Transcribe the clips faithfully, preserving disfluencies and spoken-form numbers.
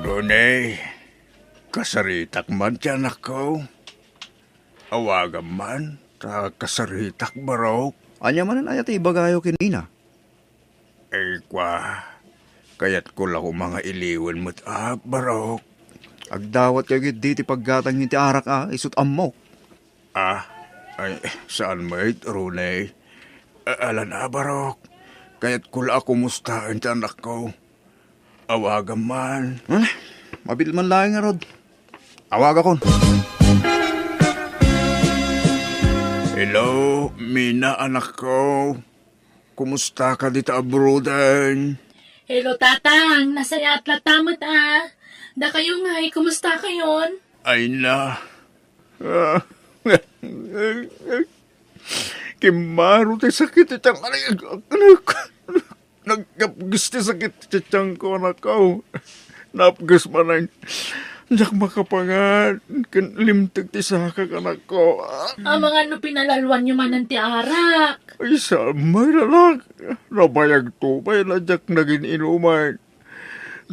Roney, kasaritak man ti anakko. Awagam man, ta kasaritak, barok. Ania manen aya ti ibagayo ken ina? Ay, kua, kayatko la koma nga iliwen met a, barok. Agdawatkayo ketdi ti paggatang iti arak a, isut' ammok. Ah, ay, saan met, Roney? A-, ala na, barok. Kayatko la a kumustaen ti anakko. Awagam man. Ah, mabil man laeng ngarud. Awagakon. Hello, Mina, anakko. Kumustaka dita abroaden? Hello, Tatang. Nasayaat latta met a. Dakayo ngay, kumustakayon? Ay na. Kimmaro ti sakit ti tiang. Anak, nagkapges ti sakit ti tiangko, anakko. Napges manen. Diak makapangan ken limteg ti sakak, anakko. Amangan no pinalalwanyo manen ti arak. Ay, saan met, anak. Nabayagto pay la diak nagin-inuman.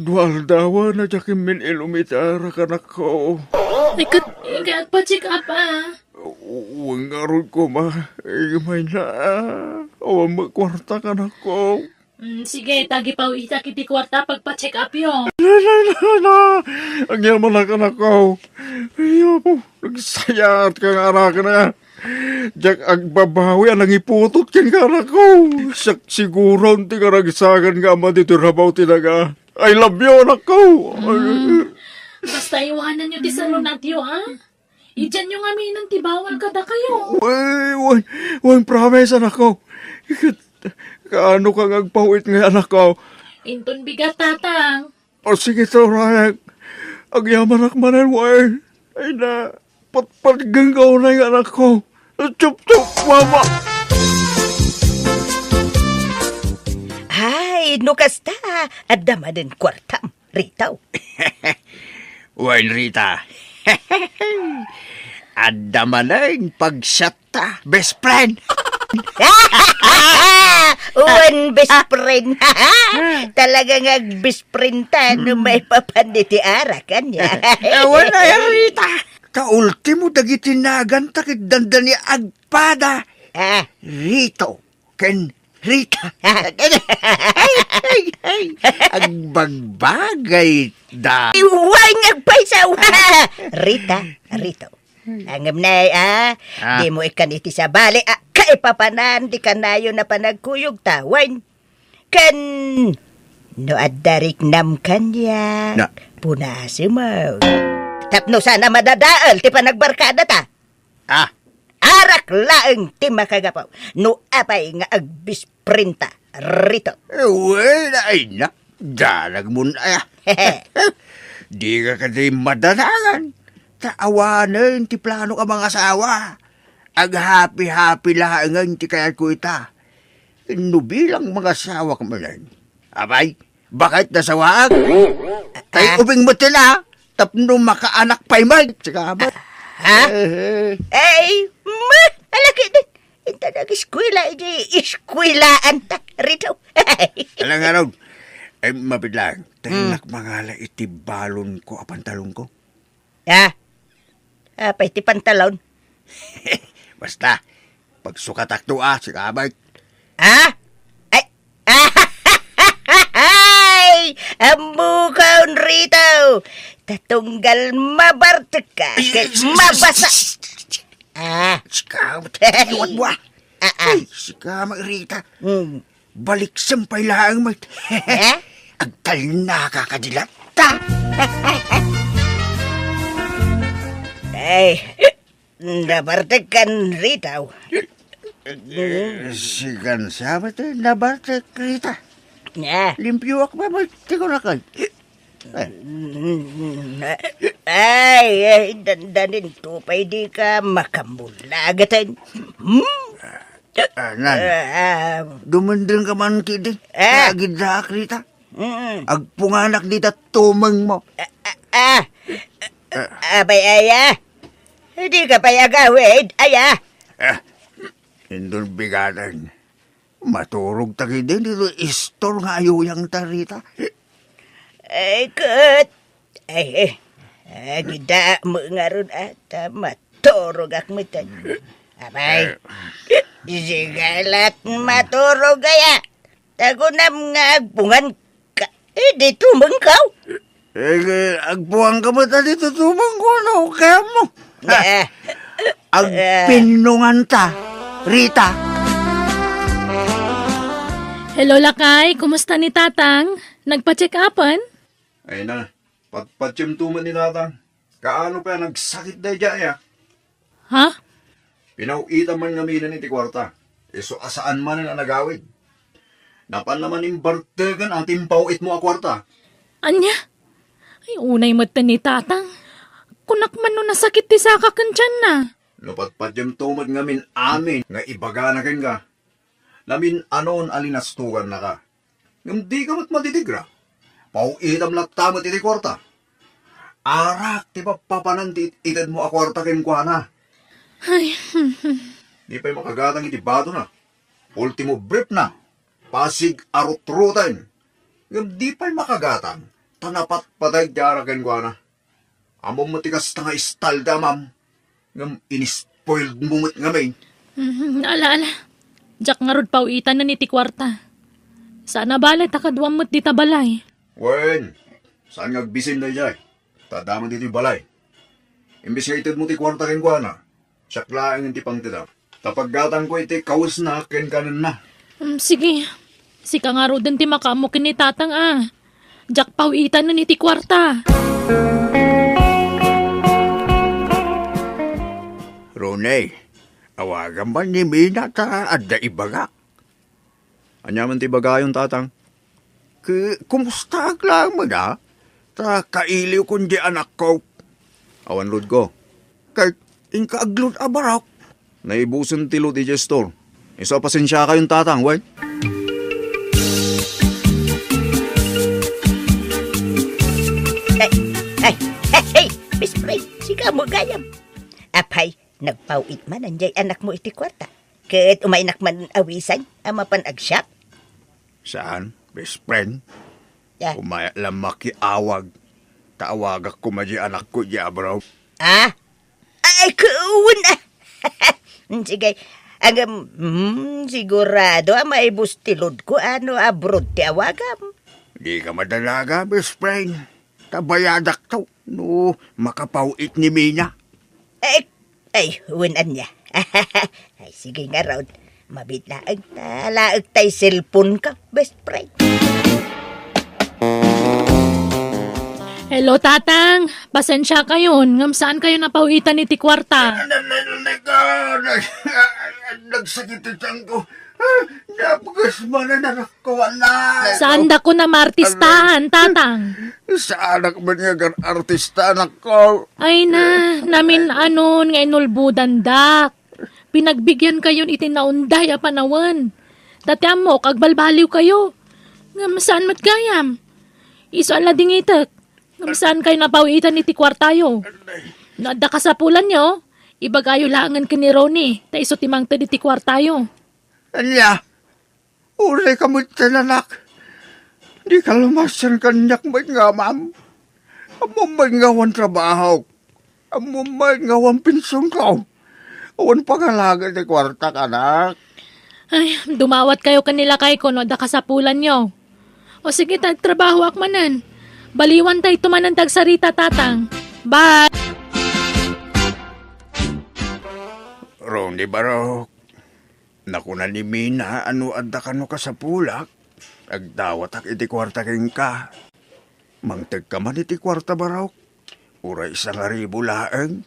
Dua aldaw a diak immin-inum iti arak, anakko. Ay, ket, ket agpa-check up a. Wen ngarud koma, imay na. Awan met kuartak, anakko. Mm, sige, ta agipaw-itak iti kuarta pagpa-check upyo. La, la, la, la. Agyamanak, anakko. Ay, Apo, nagsayaatka nga araken a. Diak agbabawi a nangiputot kenka, anakko. Siak siguron ti karagsakan nga ama ditoy rabaw ti daga. I love you, anakko. Mm. Basta iwananyo ti salunatyo, a? Idianyo ngaminen ti bawal kadakayo. Wen, wen, wen, promise, anakko. Ket, kaano ka nga agpaw-it ngay, anakko? Inton bigat, Tatang. O, sige, Torek. Agyamanak manen, wen. Ay na, patpatgen ka unay nga anakko. Chup, chup, mama. Ay, no kasta, adda manen kuartam, Rito. Wen, Rita. Adda manen pagsiatta, best friend. Wen, best friend. Talaga nga best friend ta, no maipapan iti arak, ania? Wen, ay, Rita. Ta ultimo, dagiti naganta ket dandani agpada. Ah. Rito ken Rita. Ay, ay, ay. Agbagbagay da. Iway nga agpaysaw. Rita, Rito. Ngem nay, a, dimo ikkan iti sabali a kaipapanan ti kanayon a panagkuyogta, wen. Ken no adda riknam kaniak, punasem. Tapno saan a madadael ti panagbarkadata. Ah. Arak laeng ti makagapu no apay nga agbisprinta, Rito. Wen, ay na, danagmon aya. Dika kadi madanagan, ta awanen ti planok a mangasawa. Aghapi-hapi laengen ti kayatko ita. No bilang mangasawak manen, apay, baket nasawaak. Tay ubing met a, tapno makaanak pay met. Sika met. Ha? Eh. Ay, ma, alaki din. Inta nag-eskwela, iti eskwelaan ta, Rito. Alangan, ay, mabit lang. Tayo nakmangala iti balon ko a pantalon ko. Ha? Apay ti pantalon? Basta, pagsukatak to, a, sika met. Ha? Ay, ay, ammokon, Rito. Ta tunggal mabartek ka, ket mabasa. Ah. Sika met, liwat mo, a. Ah, ah. Ay, sika met, Rita. Hmm. Baliksem pay laeng met. Eh? Agtalnaka kadi latta. Ay, nabartek kan Rita. Eh, sikan sa met, eh, nabartek, Rita. Ah. Limpioak met, ti kunakan. Ay, ay, dandanin to pay di ka makamulagaten. Hmm? Ah, nan. Ah, ah. Dumundeng ka man kidi. Ah. Agiddaak dita. Mm. Agpunganak dita tumeng mo. Ah, ah, ah. Ah. Abay, aya. Di ka pay agawid, aya. Ah. Indon bigaden. Maturog ta kidi dito istor nga ayuyang ta rita. Ay, ket. Ay, eh. Agida mo ngarud, ah, ta maturogak metten. Abay. Sige lat maturog aya. Ta kunam nga agpungan ka. Eh, di tumengkaw. Eh, agpungan ka met, di tumengko, ano, kaya mo? Eh. Agpinnungan ta, Rita. Hello, lakay. Kumusta ni Tatang? Nagpa-check-upan? Ay na, patpatiem to met ni Tatang. Kaano pay a nagsakit daydiay, ah? Ha? Pinaw-itan man ngamin iti kuarta. Isu a saan manen a nagawid. Napan naman imbarteken a timpaw-itmo a kuarta. Ania? Ay, unay metten ni Tatang. Kunak man no nasakit ti saka ken tianna. No patpatiem to met ngamin amin nga ibagana kenka, namin-anon a linastogannaka. Ngem dika met madidikra. Paw-itam latta met iti kuarta. Arak ti pappapanan ti it-itedmo a kuarta kenkuana. Ay, Di pay makagatang iti batona. Ultimo briefna, pasig a rutruten. Ngem di pay makagatang, ta napatpateg ti arak kenkuana. Ammom met ti kasta nga istalda, ma'am. Ngem inispoiled mo met ngamin. Mhm, ala, ala. Diak ngarud paw-itanen iti kuarta. Saan a bale ta kaduam met dita balay. Wen, saan nga agbisin daydiay? Ta adda met iti balay. Imbes nga itedmo ti kuarta kenkuana, siak laeng ti pangtedam. Ta paggatangko iti kawesna ken kanenna. Mm, sige. Sika ngaruden ti makaammo ken ni Tatang a. Diak paw-itanen iti kuarta. Ronnie, awagam man ni Mina ta adda ibaga. Ania man ti ibagayon, Tatang? Ki-, kumustaak laeng met, a? Ta kailiwkon di anakko. Awan loadko. Ket inka agload a barok. Naibusen ti load idiay store. Isu a pasensiakayon, Tatang, wen? Ay, ay, hey, hey, Miss Pray, sika mo gayam. Apay, nagpaw-it man andiay anakmo iti kuarta. Ket umaynak man awisan a mapan agsiak? Saan, best friend? Ya. Umayak lang makiawag. Ta awagak koma di anakko di abroad. Ah? Ay, kuwan, ah. Sige. Agam, hmm, sigurado a maibus ti load ko ano abroad ti awagam. Di ka madalaga, best friend. Ta bayadak to, no makapaw-it ni Mina. Eh, ay, wen ania. Ay, sige ngarud. Mabit laeng ta laeng tay cellphone ka, best friend. Hello, Tatang. Pasensiakayon, ngem saan kayo napaw-itan iti kuarta? Nag-, nag-, nag-, ah, nag-, nagsakit ti tiyan ko. Ah, napakasmanan na Kuana. Saan dako na maartistaan, Tatang? Saanak man nga agarartista, anakko. Ay na, namin-anon nga inulbodandak. Pinagbigyan kayon iti naunday a panawen. Ta ti ammok, agbalbaliw kayo. Ngem saan met gayam? Isu a nadingitek. Ngem saan kayo napawitan iti kuartayo? No adda kasapulanyo, ibagayo laengen ken ni Ronnie, ta isu ti mangted iti kuartayo. Ania? Uray ka met, anak. Dika lumasen kaniak met nga amam. Ammom met nga awan trabahok. Ammom met nga awan pensionko. Awan pangalaga ti kuartak, anak. Ay, dumawat kayo ken ni lakayko no adda kasapulanyo. O sige, ta agtrabahoak manen. Baliwan tayo manen ti agsarita, Tatang. Bye! Ronnie Barok. Nakuna ni Mina a no adda kano kasapulak, agdawatak iti kuarta kenka. Mangtegka man iti kuarta, Barok. Uray sangaribu laeng.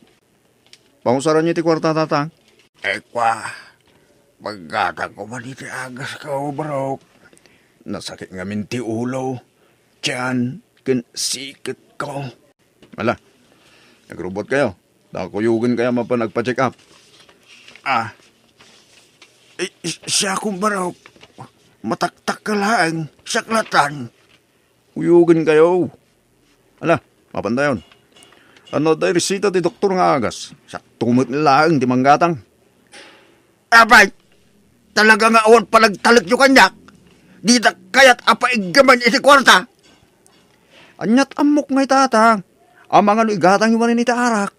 Pangusaranyo iti kuarta, Tatang? Ay, kua, paggatangko man iti agasko, Barok. Nasakit ngamin ti ulo, tiyan, ken siketko. Ala, nagrubot kayo. Ta kuyogen kayo mapan agpa-check up. Ah. Eh, si-, siakon, Barok. Mataktak ka laeng. Siak latan. Kuyogen kayo. Ala, mapan tayon. Ano, day resita ti doktor nga agas? Siak tumet laeng ti manggatang. Apay, talaga nga awan panagtalekyo kaniak? Dita kayat a paiggaman iti kuarta? Ania't ammok ngay, Tatang? Amangan no igatangyo manen iti arak.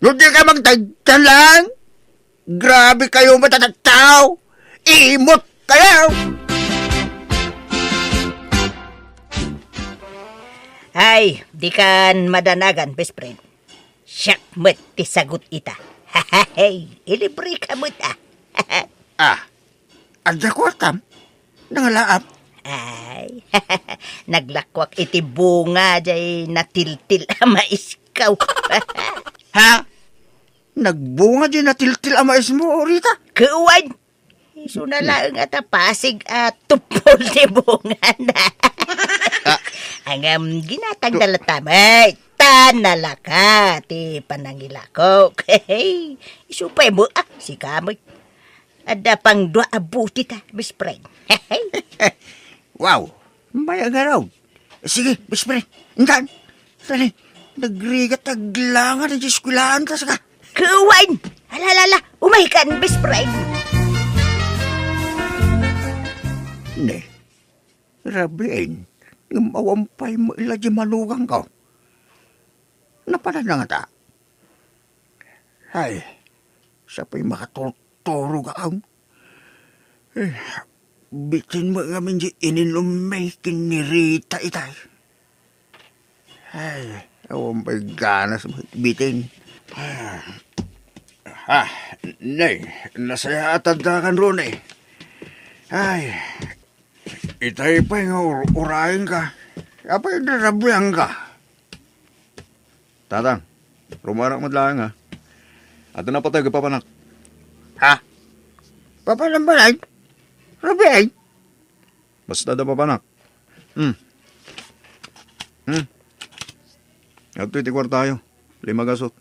No di ka magdagdalan, grabe kayo matatattao. Imot kayo! Ay, di kan madanagan, best friend. Siak met ti sagut ita. Hey, ilibre ka met, ah. Ah, adda kuartam? Nangalaap? Ay, naglakuak iti bunga jay natiltil a maiskaw. Ha? Nagbunga jay natiltil a maismo, Rita? Kuwan! Isu na laeng a tapasig a tupol ti bungana. Ah. Ngem ginatang na latta met. Ta nalaka ti panangilako. Isu pay mo, ah, sika met. Adda pang dua a buti ta, best friend. Wow! May agarod. Sige, best friend. Intan. Tani, nagrigat aglangan ang eskwelahan ta saka. Kuwan! Alalala, umay kan, best friend. Ne, rabiin, ngem awan pay met la di manugang ko. Napanan na ngata. Ay, siya pa'y makaturturog a awn. Eh, bitin mo ngamin di ininummi ken ni Rita itay. Ay, awan pa'y ganas mo bitin. Ah, ah, nay, nasayaat adda kan Rone. Ay, itay pa'y nga ur-, uraing ka. Apay darabian ka? Tatang, rumuarak met laeng, ha? Adda napateg a papanak. Ha? Papanak balay? Rabiin? Basta da papanak. Hmm. Hmm. Adtoy ti kuartayo. Lima gasut.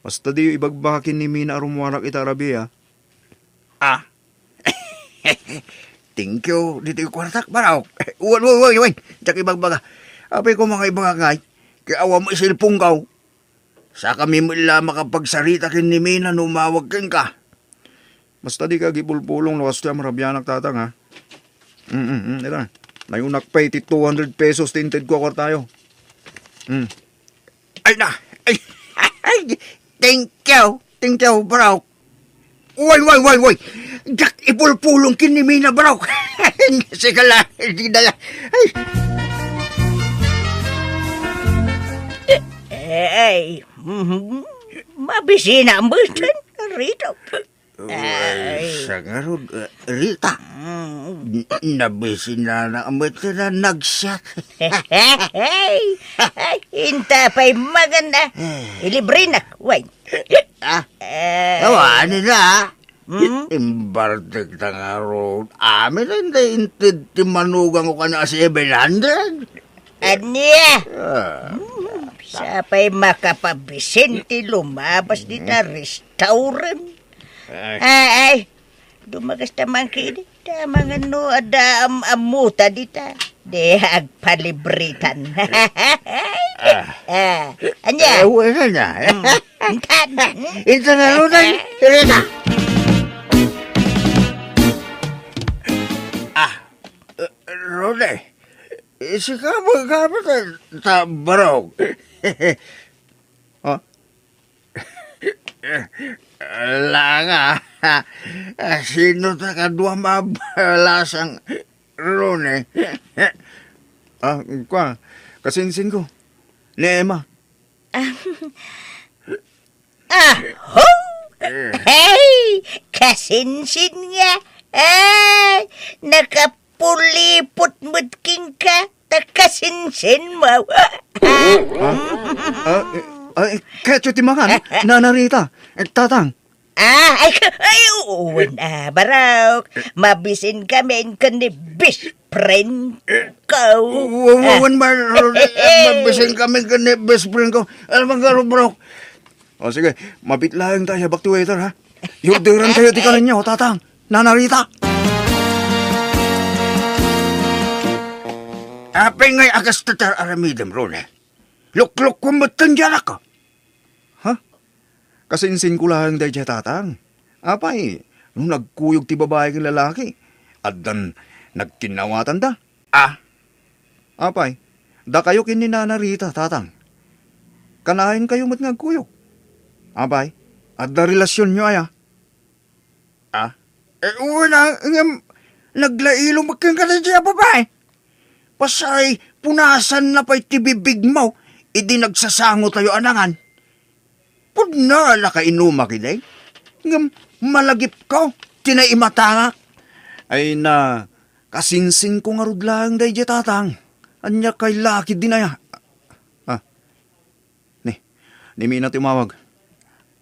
Basta diyo ibagbaga ken ni Mina a rumuarak ita a rabii, ha? Ah. Thank you, ditoy kuartak, Barok. Wen, wen, wen, wen. Diak ibagbaga. Apay ko mga ibagangay. Kay awan mo isilpong kaw. Sakami met la makapagsarita ken ni Mina no umawag kenka. Basta di ka agipulpulong no kastoy a marabianak, Tatang, ha? Mm, mm, mm, ita. Nayunak pay ti two hundred pesos ti intedko a kuartayo. Mm. Ay na! Ay, ay, thank you! Thank you, bro! Way, way, way, way! Diak ipulpulong ken ni Mina, bro! Sige la, di na la. Ay! Ay, mhm. Mabisina mo, Rito. Ay, ay, sa ngarud, eh, Rita. Mm. N-, nabisina na met na nagsiak. Ay, ay, inta pay maganda. Eh. Ilibre na, wait. Ah? Eh. Awan na. Hmm? Imbartek ta ngarud. Amin, hindi inted ti manugang ko kana seven hundred. Ania? Ah. Hmm, sapay makapabisin ti lumabas dita restaurant. Ay. Ay, ay. Dumagas ta man kini. Ta mangan no adda am-, ammuta dita. Di agpalibritan. Ah. Ah, anya? Eh, wala na. Hmm. Intan. Intan na, Ronan. Rita. Ah, eh, Rone. Eh, sika mo, kapit, eh, ta, barok. Ah, Langa, sino ta kadua mabalasang Rone? Ah, kwa, kasinsin ko. Ni Emma. Ah, ho! Hey! Kasinsin nga! Ay! Nakapulipot met kenka! Ta kasinsin mo. Ah, ah, eh, ah, eh, ketyo ti mangan, Nana Rita. Eh, Tatang. Ah, ay, ay, wen, ah, barok. Mabisin kami ken ni best friend ko. Wen, wen, wen, mar-, mabisin kami ken ni best friend ko. Alam mo, garo, barok. O, sige, mabit laeng tayo, back to waiter, ha? Yurderan tayo, ti kanan niyo, Tatang. Nana Rita. Apay ngay a kasta ti aramidem, Rone? Luklukko met ti anak ko. Ha? Kasinsin ko laeng daydiay, Tatang. Apay, no nagkuyog ti babai ken lalaki, addan nagkinnawatan da. Ah? Apay, Dakayo ken ni Nana Rita, Tatang. Kanayon kayo met nga agkuyog. Apay, adda relasionyo aya? Ah? Eh, wen a, ngem naglailom met kenka daydiay a babai. Pasay, punasanna pay ti bibigmo idi nagsasangotayo a nangan. Pudno a nakainumak idi. Ngem malagipko ti naimatangak. Ay na, kasinsinko ngarud laeng daydiay, Tatang. Ania kay laki dinaya? Ah, ni, ni Mina ti umawag.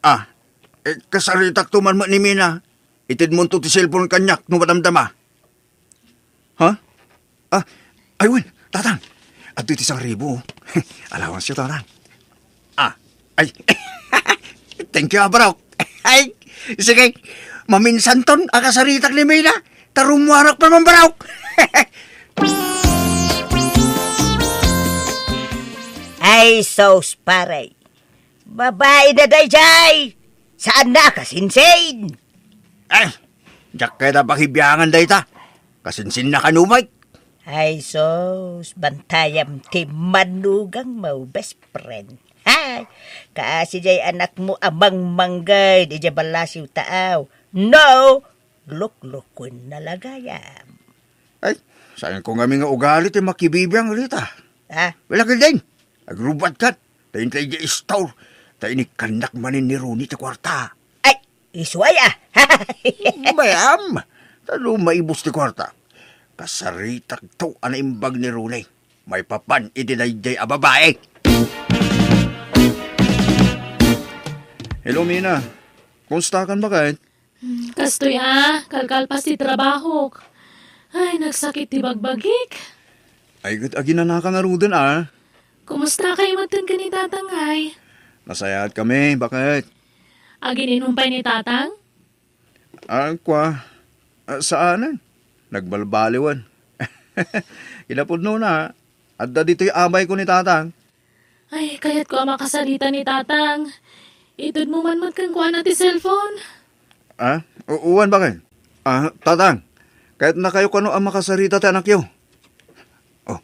Ah, eh, kasaritakto man met ni Mina. Itedmonto ti cellphone kaniak no madamdama. Ha? Ah, ay, wen, Tatang. Adtoy ti sangribu. Allowance-yo, Tatang. Ah, ay. Thank you, a, barok. Ay, sige. Maminsanton a kasaritak ni Mina. Ta rummuarak pa man, barok. Ay, sus, pare. Babaina daydiay. Saanna a kasinsin. Ay, diak kayat a pakibiangan dayta. Kasinsinna kano met. Ay sus, bantayam ti manugangmo, best friend. Hay, kaasi diay anakmo a mangmangged idiay ballasiw taaw. No, luklukuenna la gayam. Ay, saanko ngamin nga ugali ti makibibiang, Rita. Ah? Wala ka din. Agrubad ka. Ta intay di istor. Ta inikkannak manen ni Ronnie ti kuarta. Ay, isu aya. Mayam. Ta no maibus ti kuarta, kasaritakto a naimbag ni Ronnie. Maipapan iti daydiay a babai. Hello, Mina. Kumusta kan baket? Hmm, kastoy a, kalkalpas ti trabahok. Ay, nagsakit ti bagbagik. Ay, ket aginanaka ngaruden a. Kumusta kayo met ken ni Tatang, ay? Nasayaat kami, baket. Agin-inom pay ni Tatang? Ah, kua, ah, saanen. Nagbalbaliwen. Kinapudno na, adda ditoy abayko ni Tatang. Ay, kayatko a makasarita ni Tatang. Itedmo man met kenkuana ti cellphone. Ah? U-, uwan, baket. Ah, Tatang, kayatnakayo kano a makasarita ti anakyo? Oh,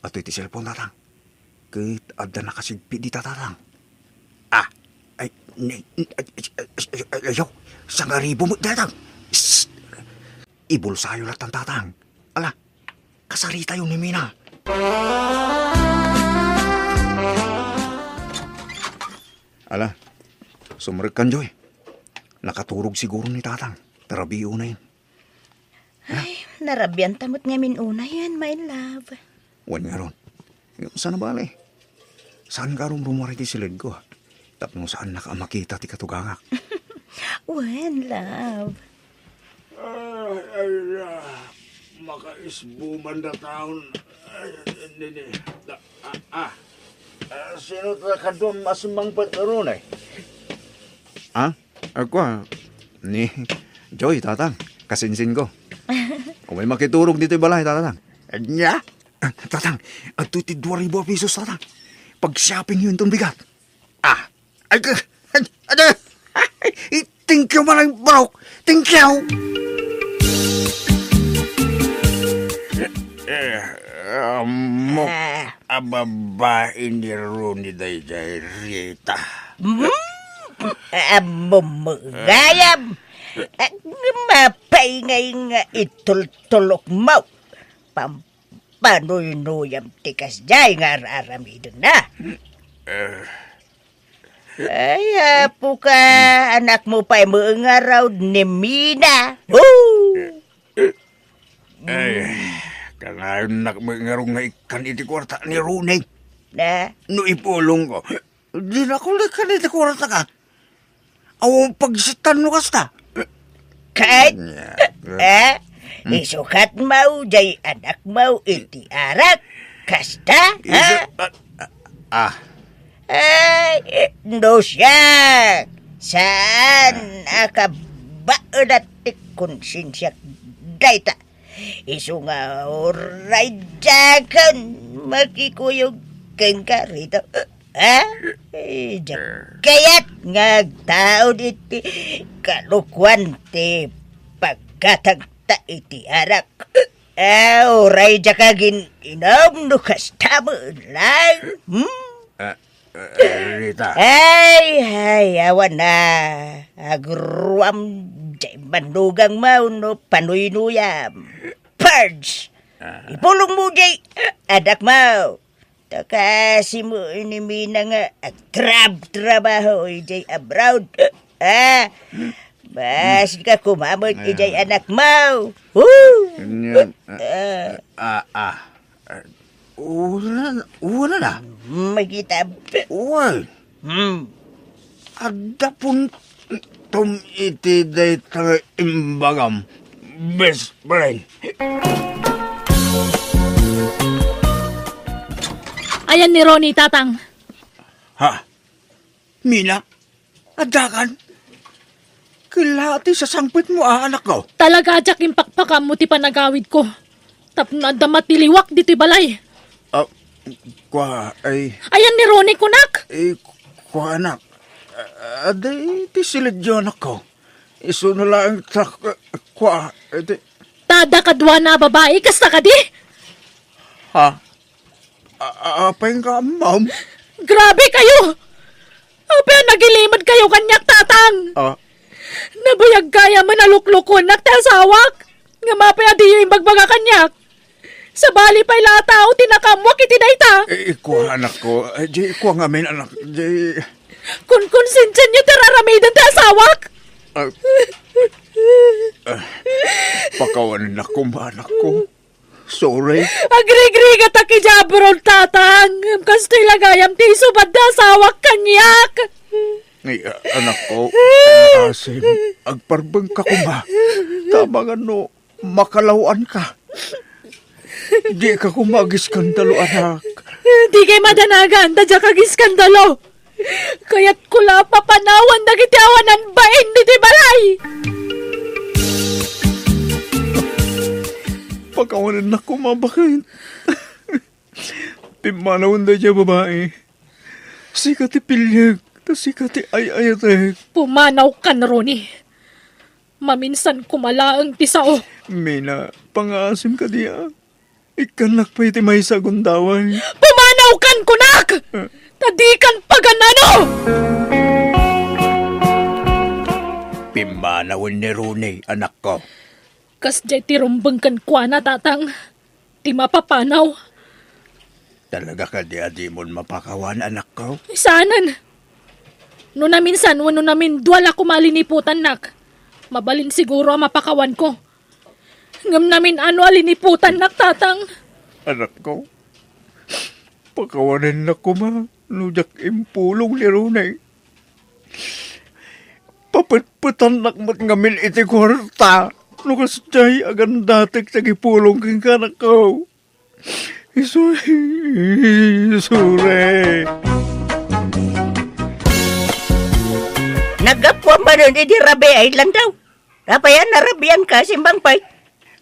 adtoy ti cellphone, Tatang. Ket adda nakasigpit dita, Tatang. Ah, ay, ni, ni, ay, ay, ay, ay, ayaw. Sangaribu met, Tatang. Psst. Ibulsayo lattan, Tatang. Ala, kasaritayo ni Mina. Ala, sumrekkan, Joy. Nakaturog siguro ni Tatang. Tarabiyo na yun. Ay, narabian ta met ngamin unay, my love. Wen ngarud. Saan a bale? Saan ka rumrumuar iti siledko? Tapno saannak a makita ti katugangak. Wen, love. Ay, ay, ah, makaisbo man da taon. Ay, nini, da, ah, ah. Ah, sino ta kaduam a simmangpet, Rune? Ah? Ako, ah, ni Joy, Tatang. Kasinsin ko. Umay makiturog ditoy balay, Tatang. Anya? Ah, Tatang, adtoy ti dua ribu a pesos, Tatang. Pag-shopping yun tong bigat. Ah, ay, ka, ay, ay, ay, thank you, Manang Barok. Thank you. Eh, amo, Ah. a babae ni Ronnie daydiay, Rita. Hmm? Amo mo, gayam. Ah, mapaingay nga itultulok mo. Pam-, Panuynuyam ti kasdiay nga ar-aramidenna. Eh. Ay, apo ka, anak mo pay mo ngarud ni Mina. Oh! Ay, kanayon nak mo ngarud nga ikkan iti kwarta ni Rune. Na? No ipulong ko, di na ko likan iti kwarta ka. Awan pagsitan no kasta. Ket, Nya, eh, Hmm? isukat mo jay anak mo iti arak. Kasta, ha? Isu-, ah, ah. Ay, no siak, saan a kabaelat ti konsensiak dayta. Isu nga uray diakon makikuyog kenka, Rito. Ha? Eh, diak kayat nga agtaud iti kalokuan ti paggatangta iti arak. Ah, uray diak agin-inum no kasta met laeng. Hmm? Ah, ah, Rita. Ay, ay, awan a. Agruam diay bannogangmo no panuynuyam. Purge! Ah. Ipulongmo diay anakmo. Ta kasimo ni Mina nga agtrab-trabaho idiay abroad. Ah, basika koma met idiay anakmo. Woo! Ania, ah, ah, ah, ah, wala, wala na. Makita. Uy. Hmm. Adda puntom iti dayta nga imbagam, best friend. Ayan ni Ronnie, Tatang. Ha? Mina? Addakan? Kella ti sasangpetmo a, anakko? Talaga a diak impakpakammo ti panagawidko. Tapno adda matiliwak ditoy balay. Ah, kua, ay. Ayan ni Ronnie, kunak? Eh, kua, anak. Ah, adda iti silidyo, anakko. Isuno laeng ta, kua, iti. Ta adda kaduana a babai, kasta kadi? Ha? A-, a-, apay nga ammom? Grabe kayo! Apay a nagilimed kayo kaniak, Tatang? Ah. Nabayag kaya man a luklukuennak ti asawak? Ngem apay a diyo imbagbaga kaniak? Sabali pay la a tao ti nakaammoak iti dayta. Eh, ikua, anakko. Eh, di ikua ngamin, anak. Di. Konkonsensianyo ti raramiden ti asawak? Ah. Ah. Pakawanennak koma, anakko. Sorry. Agrigrigatak idiay abroad, Tatang. Ngem kastoy la gayam ti isubad ti asawak kaniak. Ay, a-, anakko, asim, agparbengka koma. Ta amangan no makalaw-anka. Dika koma agiskandalo, anak. Dikay madanagan, ta diak agiskandalo. Kayatko la a papanawan dagiti awanan bain ditoy balay. Pakawanennak koma, baket. Pimmanawen daydiay a babai. Sika ti piliek, ta sika ti ay-ayatek. Pumanawkan, Ronnie. Maminsan koma laeng ti sao. Mina, pangaasim kadi a. Ikkannak pay ti maysa a gundaway. Pumanawkan, kunak! Eh. Ta dikan pagan-ano! Pimmanawen ni Ronnie, anakko. Kasdiay ti rumbeng kenkuana, Tatang. Ti mapapanaw. Talaga kadi a dimon mapakawan, anakko? Saanen. No naminsan wenno namindua la koma a liniputannak, mabalin siguro a mapakawanko. Ngem namin-ano a liniputannak, Tatang. Anakko, pakawanennak koma no diak impulong ni Ronnie. Papetpetannak met ngamin iti kuarta no kasdiay agandatek ti agipulong kenka, anakko. Isu-, isure. Naggapuam manen idi rabii a lantaw. Apay a narabianka, Simbang Pay?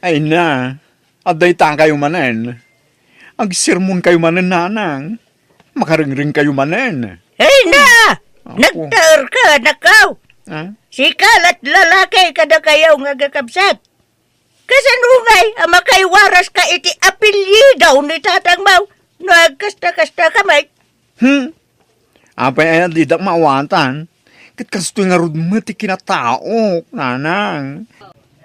Ay na, adda itakayo manen. Agsermonkayo manen, nanang. Makaringringkayo manen. Ay na! Ako. Nagtaerka, anakko. Ha? Sika la't lalaki kadakayo nga agkakabsat. Kasano ngay a makawaras ka iti apelyido ni tatangmo no agkasta-kasta ka met? Hmm? Apay aya didak maawatan? Ket kastoy ngarud met ti kinataok, nanang.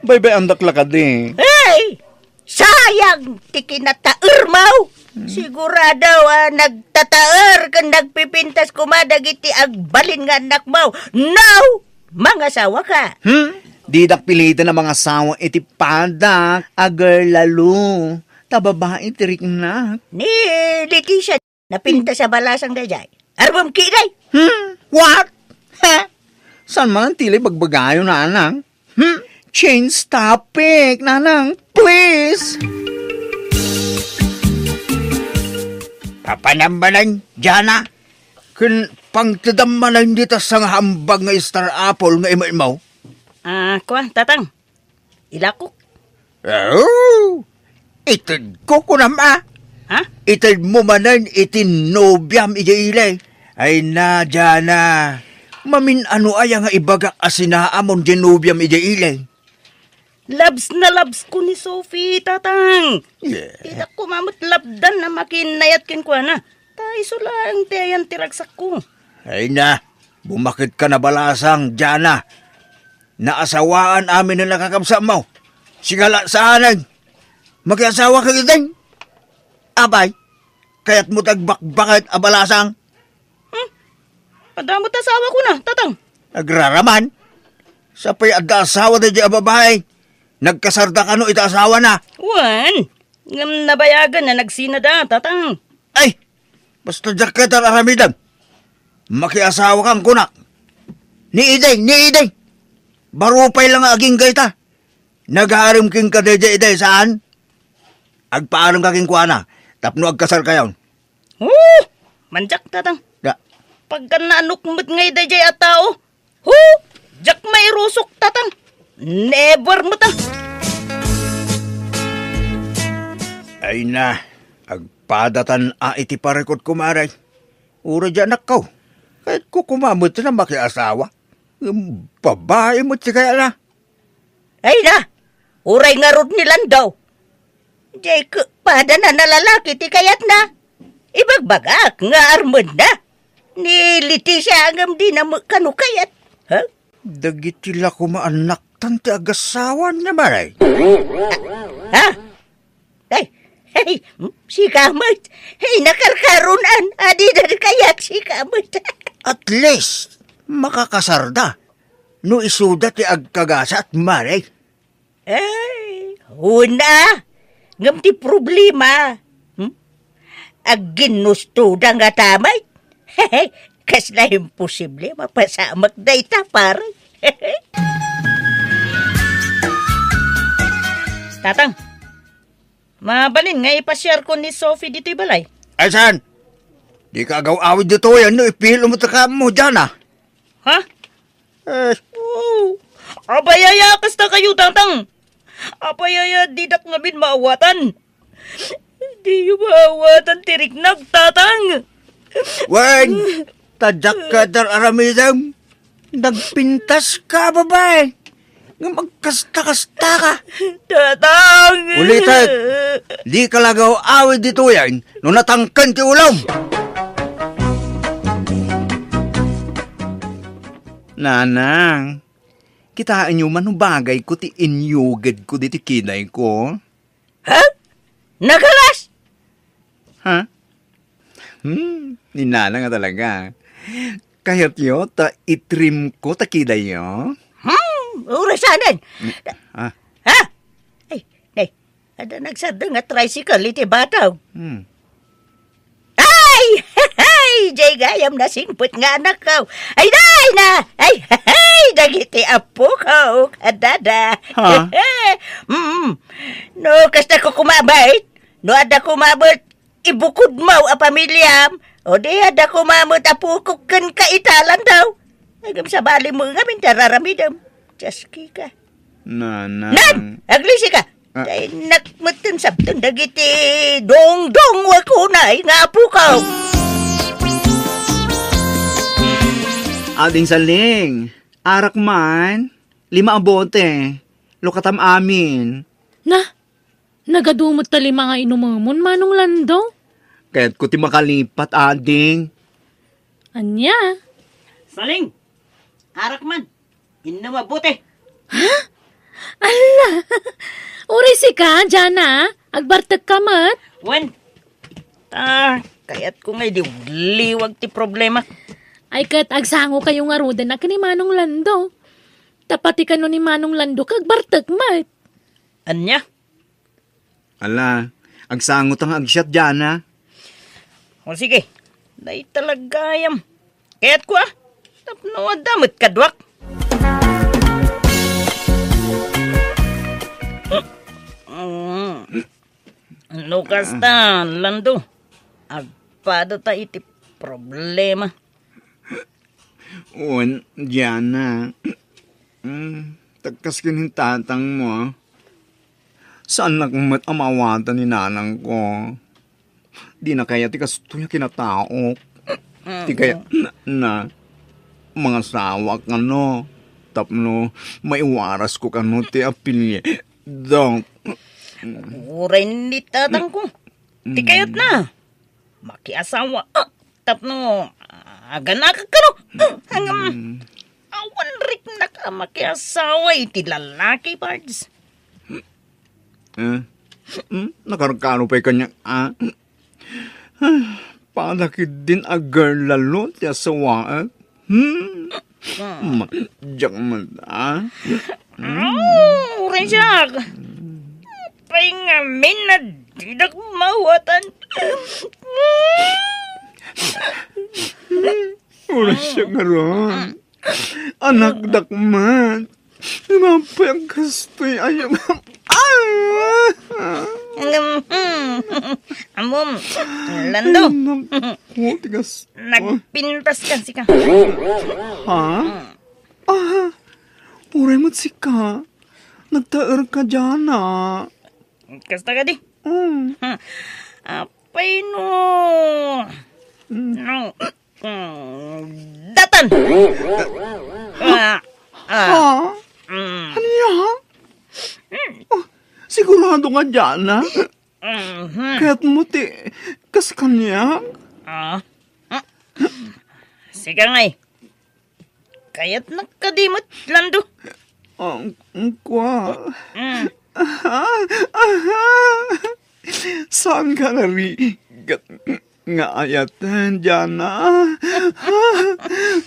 Baybay-andak la kadi. Ay! Sayang ti kinataermo! Hmm. Sigurado a nagtataer ken nagpipintas koma dagiti agbalin nga annakmo. No! Mangasawa ka. Hmm? Didak piliten a mangasawa iti padak a girl, lalo. Ta babai ti riknak. Ni Leticia, napintas a balasang daydiay. Arbem kidi. Hmm? What? Ha? Saan man ti ibagbagayo, nanang? Hmm? Change topic, nanang. Please. Papanam manen, Jana? Ken pangtedam manen dita sangahambag nga star apple nga imetmo? Ah, kua, tatang. Ilakok. Oh, itedko, kunam a. Ha? Itedmo manen iti nobiam idiay ili. Ay na, Jana. Mamin-ano aya nga ibagak a sinaamon diay nobiam idiay ili? Labs na labs ko ni Sophie, Tatang. Yeah. Didak koma met lapdan a makinnayat kenkuana. Ta isu laeng ti ayan ti ragsakko. Ay na, bumaket ka na balasang, Jana. Naasawaan amin a nakakabsatmo. Sika la saanen. Makiasawa ka ketdin. Abay, kayatmo ti agbakbaket a balasang? Hmm? Adda met asawa ko na, Tatang. Agraraman. Sapay adda asawa daydiay a babai. Nagkasarda kano iti asawana? Wen, ngem nabayagen a nagsinada, Tatang. Ay, basta diak ket ar-aramidem. Makiasawakam, kunak. Ni Iday, ni Iday. Baro pay la nga agingga ita. Nagarem kenka daydiay, Iday, saan? Agpaarem ka kenkuana tapno agkasarkayon. Oh! Manjak, Tatang. Da. Pagka naanok met ngay daydiay a tao, hu! Diak mairusok, Tatang. Never met, ah. Ay na, agpadatan a iti parikut, kumare. Uray di anakko. Kayatko koma met a makiasawa. Ngem babai met ti kayatna. Ay na, uray ngarud ni Lando. Diay ket padana a lalaki ti kayatna. Ibagbagak nga armenna. Ni Leticia ngem dina met kano kayat. Ha? Dagiti la koma annaktan ti agasawan, Mare. Ha? Ay, ay, sika met. Ay, nakarkaronan. Adida kayat sika met. At least, makakasarda. No isuda ti agkagasat, Mare. Ay, una. Ngem ti problema, hmm? Agginnustoda nga tamay. Kasla imposible mapasamak dayta, pare. Tatang, mabalin nga ipasiarko ni Sophie ditoy balay? Ay, saan? Dika agaw-awid ditoy, no ipilo mo ta kamo, Jana. Ha? Eh. Oh, apay aya kasta kayo, Tatang? Apay aya didak ngamin maawatan? Diyo maawatan ti riknak, Tatang. Wen, ta diak ket ar-aramidem. Nagpintas ka, babai. Ngem agkasta-kasta ka. Tatang! Ulitek, dika la agaw-awid ditoyen no natangken ti ulom. Nanang, kitaenyo man no bagayko ti inyugedko ditoy kidayko. Ha? Nagalas? Ha? Hmm, ni Nanang a talaga. Kayatyo ta itrimko ta kidayyo? Hmm, uray saanen. Ah. Ha? Ay, nay, adda nagsardeng a tricycle iti bataw. Hmm. Ay! Ay! Jay gayam nasingpet nga anakko. Ay, day na! Ay! Ay! Dagiti apoko, kadada. Ha? Mm. No, kasta ko kumabait. No, adda kumabait. Ibukod mo a pamiliam, o di adda koma met a pukok ken kaitalan daw. Ngem sabali mo ngamin ti ar-aramidem. Dios, kika. Nanang. Nan, aglisi ka. Ah. Kay nakmetten sabten dagiti dongdong wakunay nga apuko. Ading Saling, arak man, lima a bote, lukatam amin. Na, Nagadu met ta lima nga inumemon, Manong Lando. Kayatko ti makalipat, ading. Ania? Saling! Arak man! Innem a bote! Ha? Alla! Uray sika, Jana, agbartek ka met? Wen! Ah, kayatko nga idi ugliwag ti problema. Ay ket agsango kayo ngaruden a ken ni Manong Lando. Ta pati kano ni Manong Lando ket agbartek met. Ania? Ala, agsango ta nga agsiat, Jana. O sige, dayta la gayam. Kayatko, a. Tapno adda met kaduak. Mm. No kasta, Lando, agpada ta iti problema. Wen, Jana. Mm, tagkas ken ni tatangmo, a. Saannak met a maawatan ni nanangko. Dina kayat ti kastoy a kinataok. Ti kayatna, mangasawa kano. tapno maiwarasko kano ti apilye, Dok. Uray ni tatangko. Ti kayatna. Makiasawa. Ah, tapno, ah, aganakak kano. Ah, ngem, awan riknak a makiasawa iti lalaki, Pards. Eh? Hmm? Nakarkano pay kaniak, ah? Pada ketdin a girl lalo ti asawaek. Hmm? Madiak met, ah? Oh, uray siak. Pay ngamin a didak maawatan. Uray siak ngarud. Anakdak met. Napay ang kastoy, ay, ah! Ammom, Lando. Ay, naku, tigas. Nagpintas ka, sika. Ha? Ah, uray met sika. Nagtaer ka, Jana. Kasta kadi. Mm. Hmm. Apay no. Mm. No. Mm, datan! Ah, ah. Ha? Mm. Ania? Mm. Oh, sigurado nga diana? Mhm. Kayatmo ti kas kaniak? Ah. Ah. Sika ngay. Kayatnak kadi met, Lando. Ang, ang kwa. Mm. Aha, aha. Saan ka narigat nga ayaten, Jana?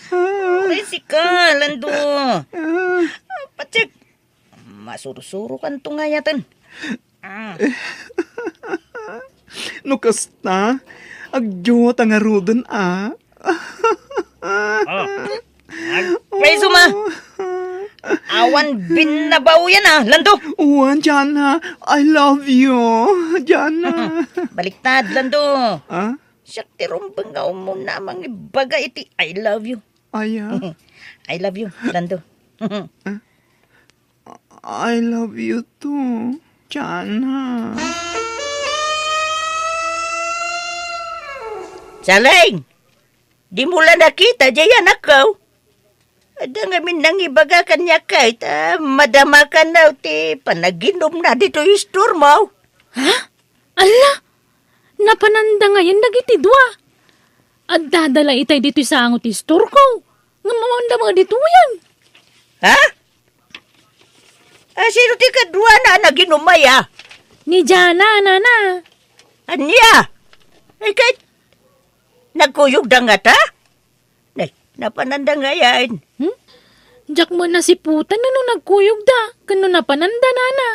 Uray sika, Lando. Patsek, masursuro kanto nga ayaten. Ah. No kasta, agdiyo ta ngaruden, a. Oh. Agpayso ma. Awan binnabaoyan a, Lando. Wen, Jana. I love you, Jana. Baliktad, Lando. Ah? Siak ti rumbeng nga umuna a mangibaga iti I love you. Aya? I love you, Lando. I love you too, Jana. Saling! Dimo la nakita, jay anakko. Adda ngamin nangibaga kaniak ket, ah, madamakan ti panaginumna ditoy istormo. Ha? Alla! Napananda ngayen dagiti dua. Addada la itay ditoy sango ti istorko. Ngem awan da nga ditoyen. Ha? Ah, sino ti kaduana a naginum aya? Ni Jana, nana. Ania? Ay, ket nagkuyogda ngata? Nay, napananda ngayen. Hmm? Diak met nasiputan no nagkuyogda, ken no napananda, nana.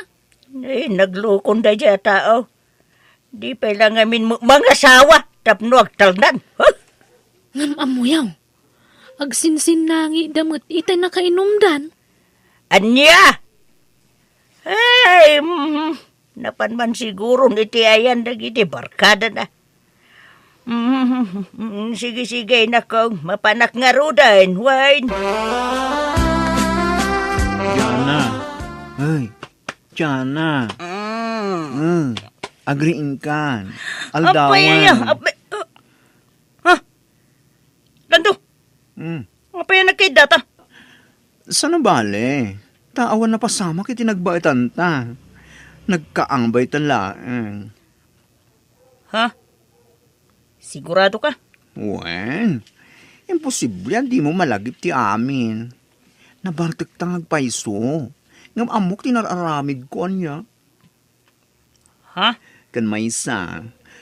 Ay, naglukon daydiay a tao. Di pay la ngamin mo-, mangasawa tapno agtalnan. Huh? Ngem ammoyo, agsinsinnangida met iti nakainumdan. Ania? Ay, mm, napan man siguron iti ayan dagiti barkadana. Mm, sige, sige, inakong, mapanak ngaruden, wen. Jana. Ay, Jana. Mm. Mm. Agriingkan. Apay, aldawan. Apay, uh, ha? Lando? Mm. Apay a nagkaiddata? Saan a bale? Ta awan napasamak iti nagbaetanta. Nagkaangbay ta laeng. Ha? Sigurado ka? Wen, imposible a dimo malagip ti amin. Nabartekta nga agpayso. Ngem ammok ti nar-aramidko ania. Ha? Ken maysa,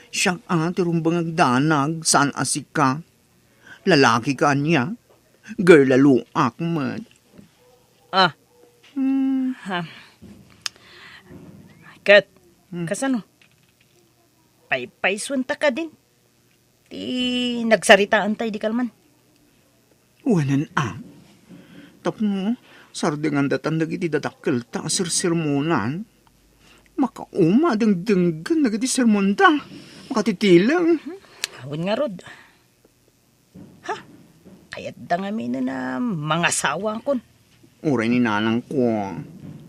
siak a ti rumbeng agdanag, saan a sika. Lalaki ka ania? Girl a luak met. Ah. Hmm. Ha. Ket, hmm, kasano? Paypaysuenta kadin ti nagsaritaanta idi kalman. Wen a. Tapno sardengandatan dagiti dadakkelta a sersermonan. Makauma a dengdenggen dagiti sermonda. Makatitileng. Awan ngarud. Ha? Kayatda ngamin a mangasawa kon. Uray ni nanangko,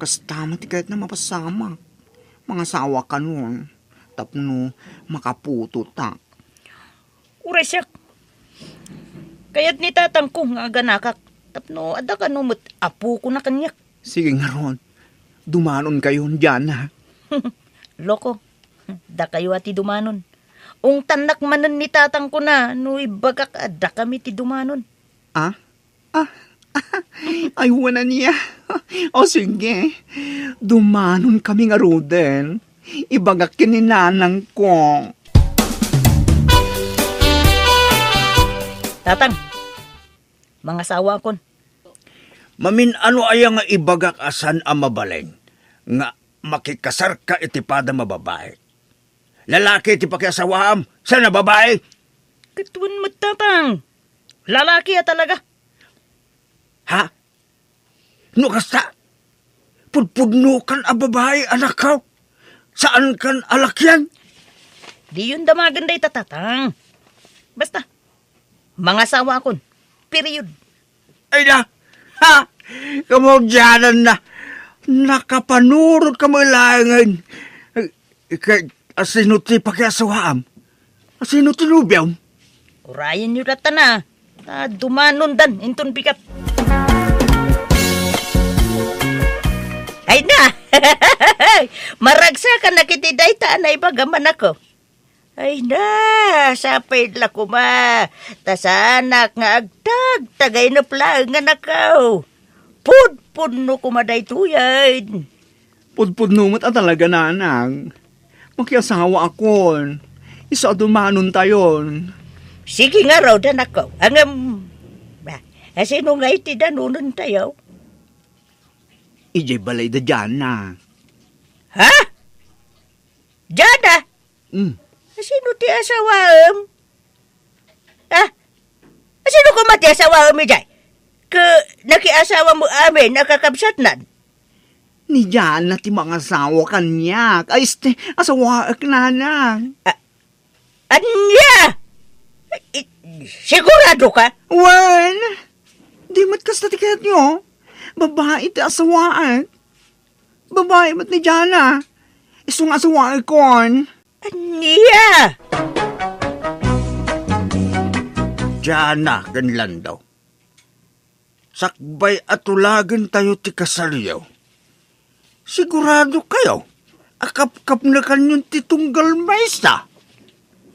kasta met ti kayatna mapasamak. Mangasawa kanon, tapno makaputotak. Uray siak. Kayat ni tatangko nga aganakak. Tapno adda kano met apokona kaniak. Sige ngarud, dumanonkayon, Diana. Loko, dakayo a ti dumanon. Ungtannak manen ni tatangko na no ibagak a dakami ti dumanon. Ah? Ah? Ay, wen ania. O sige, dumanonkami ngaruden. Ibagak ken ni nanangko. Tatang, mangasawaakon. Mamin-ano aya nga ibagak a saan a mabalin nga makikasarka iti padam a babai? Lalaki ti pakiasawaam, saan a babai? Ket wen met, Tatang. Lalaki a talaga. Ha? No kasta, pudpudnokan a babai, anakko. Saankan a lakian. Diyon damagen dayta, Tatang. Basta, mangasawaakon. Period. Ay na! Ha! Kamaudianan na! Nakapanurot ka met laengen. Ket asino ti pakiasawaam? Asino ti nobiom? Urayenyo latta na, ta dumanondan inton bigat. Ay na! Maragsakanak iti dayta a naibaga, anakko. Ay na, sapay la koma, ta saanak nga agtagtagainep laeng, anakko. Pudpudno koma daytoyen. Pudpudno met a talaga, nanang. Makiasawaakon. Isu a dumanontayon. Sige ngarud, anakko. Ngem, ba, asino ngay ti danonentayo? Idiay balay da Diana. Ha? Diana? Mm. Asino ti asawaem? Ah? Asino koma ti asawaem idiay? Ket nakiasawam amin a kakabsatnan? Ni Diana ti mangasawa kaniak. Ay, este, asawaek, nanang. Ah, ania? I-, sigurado ka? Wen, di met kasta ti kayatyo. Babai ti asawaek. Babai met ni Diana. Isu nga asawaekon. Ania? Diana ken Lando. Sakbay a tulagentayo ti kasaryo, sigurado kayo a kapkapnekanyon ti tunggal maysa?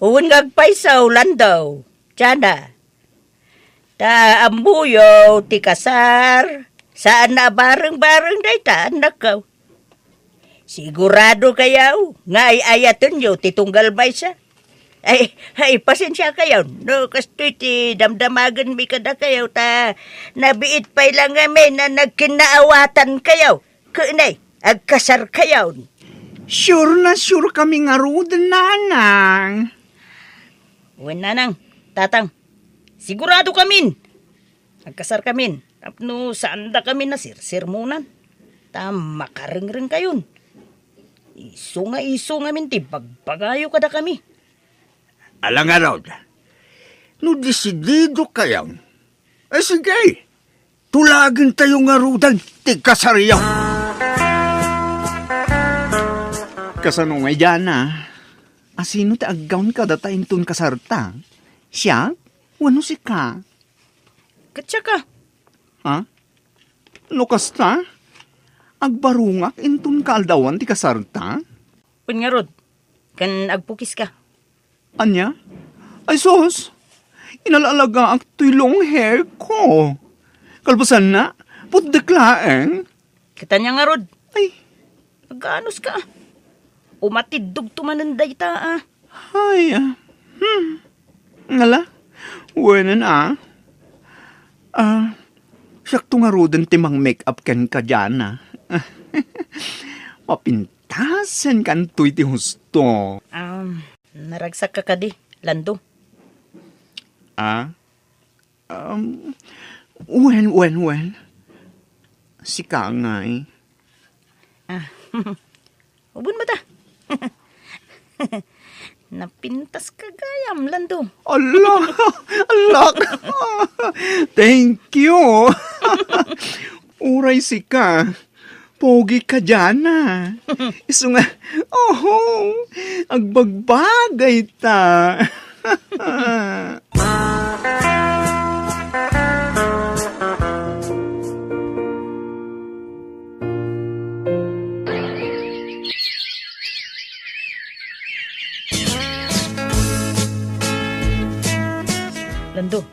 Wen nga agpayso, Lando, Diana. Ta ammoyo ti kasar, saan a bareng-bareng dayta, anakko. Sigurado kayo nga ay-ayatenyo ti tunggal maysa? Ay, ay, pasensia kayo, no kastoy ti damdamagenmi kadakayo, ta nabiit pay la ngamin a nagkinnaawatan kayo. Ket nay, agkasar kayo. Sure na sure kami ngaruden, nanang. Wen, nanang, tatang, sigurado kamin. Agkasar kamin, tapno saanda kami nasirsermonan. Ta makarengreng kayon. Isu nga isu ngamin ti bagbagayo kadakami. Ala ngarud, no desidido kayon, ay sige, tulagentayo ngaruden ti kasaryo. Kasano ngay, Diana? Asino ti aggawn kadata inton kasarta? Siak? Wenno sika? Ket siak a. Ha? No kasta, agbarungak inton kaaldawan ti kasarta? Wen ngarud, ken agpukiska. Ania? Ay sus! Inala-alagaak toy long hair ko. Kalpasanna, putdek laeng. Ket ania ngarud? Ay. Agkaanuska. Umatiddogto manen dayta a. Ay, ah. Hmm. Ngala? Wenen a. Ah, siakto ngaruden ti mang-make-up kenka, Diana. Mapintasenkanto iti husto. Um, naragsakka kadi, Lando? Ah? Um, wen, wen, wen. Sika ngay. Ah, ubon mo ta. Napintaska gayam, Lando. Ala! Ala! Thank you! Uray sika. Pogi ka, Diana. Isu nga, oho, agbagbagay ta. Lando.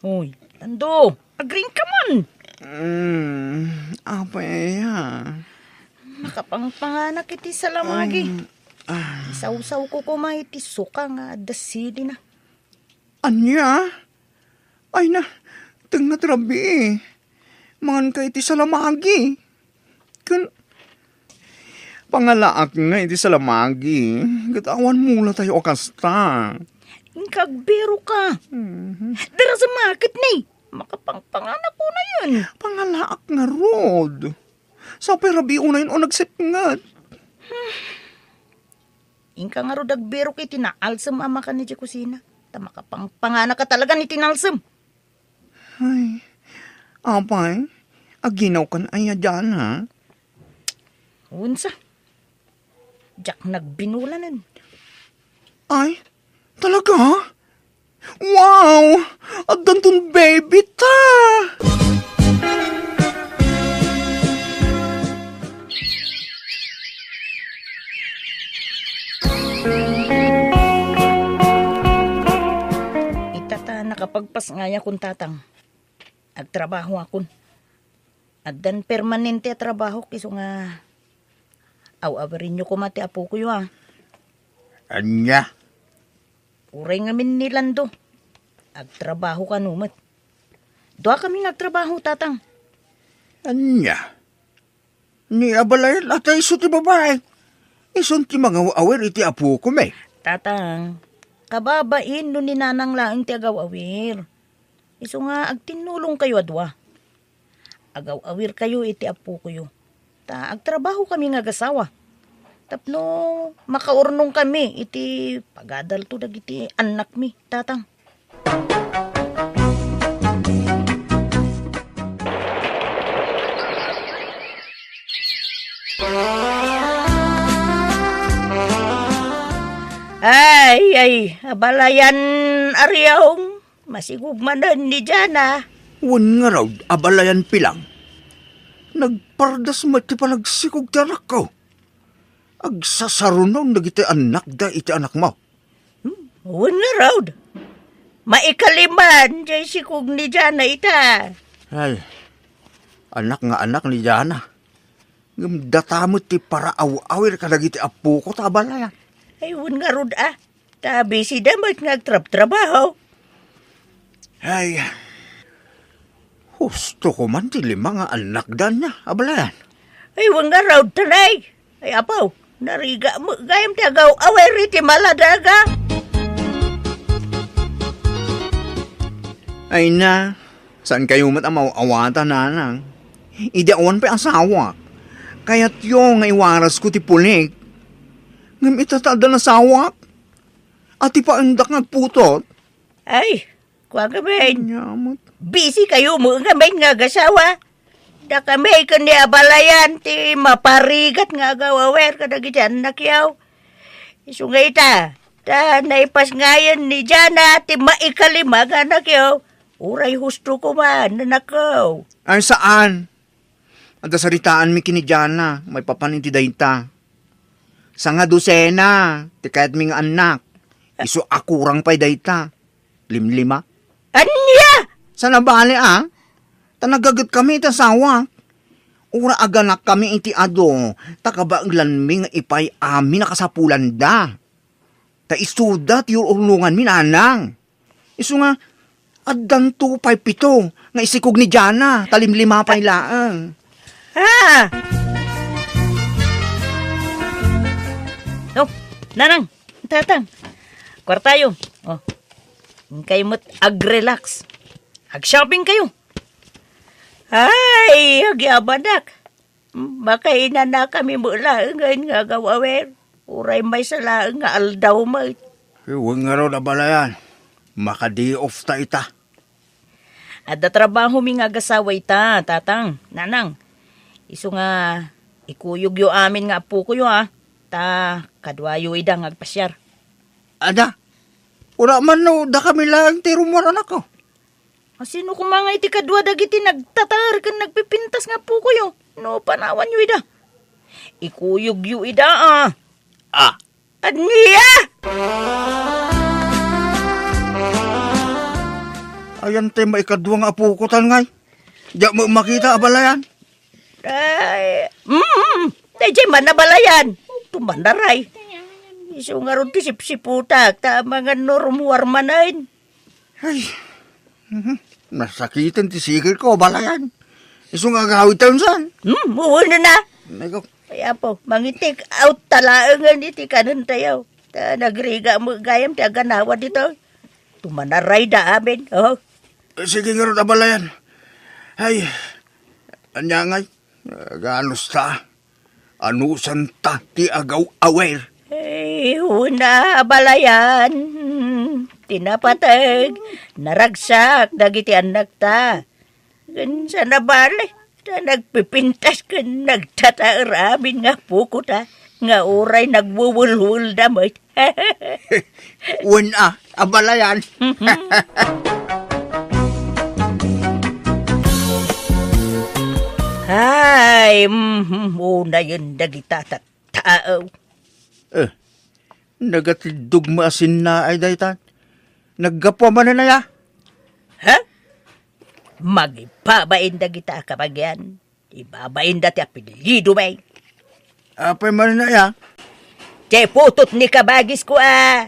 Hoy, Lando, agriingka man. Mm, apay aya? Nakapangpanganak iti salamagi. Mm, ah. Isawsawko koma iti suka nga adda silina. Ania? Ay na, tengnga ti rabii. Manganka iti salamagi. Ken pangalaak nga iti salamagi. Ket awan mula tayo a kasta. Inka agbiroka. Mhm. Dara sa market ni. Makapangpanganak ko na yun. Pangalaak ngarud. Sapay rabii unayen o nagsipnget. Inka ngarud agbirok iti naalsem a makan iti kusina. Ta makapangpanganak ka talaga iti naalsem. Ay, apay, aginawkan aya diay, ha? Unsa? Diak nagbinulanen. Ay, talaga? Wow! Addanton baby ta! Ita ta nakapagpasngayakon, Tatang. Agtrabahoakon. Addan permanente a trabahok, isu nga aw-awirenyo koma ti apokoyo, a. Ania? Uray ngamin ni Lando. Agtrabaho kano met. Duakami nga agtrabaho, Tatang. Ania? Ni abalayan a ta isu ti babai. Isun ti mangaw-awir iti apokomi. Tatang, kababain no ni Nanang laeng ti agaw-awir. Isu nga agtinnulongkayo a dua. Agaw-awirkayo iti apokoyo. Ta agtrabahokami nga agasawa. Tapno makaurnongkami iti pagadalto dagiti annakmi, Tatang. Ay, ay, abalayan, Ariong. Masikog manen ni Jana. Wen ngarud, abalayan Pilang. Nagpardas met ti panagsikog ti anakko. Agsasarunon dagiti annakda iti anakmo. Hmm, wen ngarud. Maikaliman jay sikog ni Jana ita. Ay, anak nga anak ni Jana. Ngem data met ti paraaw-awir kadagiti apoko ta abalayan. Ay, wen ngarud a. Ta bisida met nga agtrabtrabaho. Ay, husto ko man ti lima nga annakda ania, abalayan. Ay, wen ngarud, tanay. Ay, apo, narigat met gayam ti agaw-awir iti maladaga. Ay na, saankayo met a maaw-awatan, nanang. Idi awan pay asawak, kayatyo nga iwarasko ti pulik. Ngem ita ta addan asawak, a ti paendak nga agputot. Ay, kua ngamin. Ania met? Busy kayo met ngamin nga agasawa. Dakami ken ni abalayan ti maparigat nga agaw-awir kadagiti annakyo. Isu nga ita, ta naipasngayen ni Jana ti maikalima nga annakyo. Uray husto ko man, anakko. Ay, saan? Adda saritaanmi ken ni Jana maipapan iti dayta. Sangadosena ti kayatmi nga annak. Isu a kurang pay dayta. Limlima. Ania? Saan a bale, a? Ta nagagetkami iti asawak. Uray aganakkami iti adu, ta kabaelanmi nga ipay amin a kasapulanda. Ta isuda ti ur-urnonganmi, nanang. Isu nga, addanto pay pito nga isikog ni Jana, ta limlima pay laeng. Ah! No, nanang, tatang, kuartayo. O, inkayo met ag-relax. Ag-shopping kayo. Ay, agyamanak. Makainanakami met laengen nga agaw-awer. Uray maysa laeng nga aldaw met. Wen ngarud, abalayan. Maka-day off ta ita. Adda trabahomi nga agasawa ita, tatang, nanang. Isu nga, ikuyogyo amin nga appokoyo, a. Ta, kaduayo ida nga agpasiar. Ada, uray man no dakami laeng ti rummuar, anakko. A, sino koma nga iti kadua dagiti nagtatar ken nagpipintas nga appokoyo? No panawanyo ida. Ikuyogyo ida, a. A. Ania? Ayan ti maikadua nga apoko tan ngay. Diak met makita, abalayan. Ay, mm, daydiay man, abalayan. Tumanaray. Isu ngarud ti sipsiputak, ta amangan no rummuar manen. Ay, mhm. Nasakiten ti sikirko, abalayan. Isu nga agawid tayon san. Hmm, uwenen na. Nako. Ay, apo, mangi-take out ta laengen iti kanen tayo. Ta nagrigat met gayam ti aganawa ditoy. Tumanaray da amin, oh. Sige ngarud, abalayan. Ay, ania ngay, aganusta? Anusanta ti agaw-awer? Ay, una, abalayan. Ti napateg, naragsak dagiti annakta. Ken sa nabali, ta nagpipintas ken nagtataer amin nga apokota, nga uray nagwewelwelda met. Wen a, abalayan. Ay, mhm, unayen dagita tattao. Eh, nagatiddog met a sinnaay dayta. Naggapu manen aya? Ha? Mangibabain dagita a kabagian. Ibabainda ti apelyidomi. Apay manen aya? Ti putot ni kabagisko a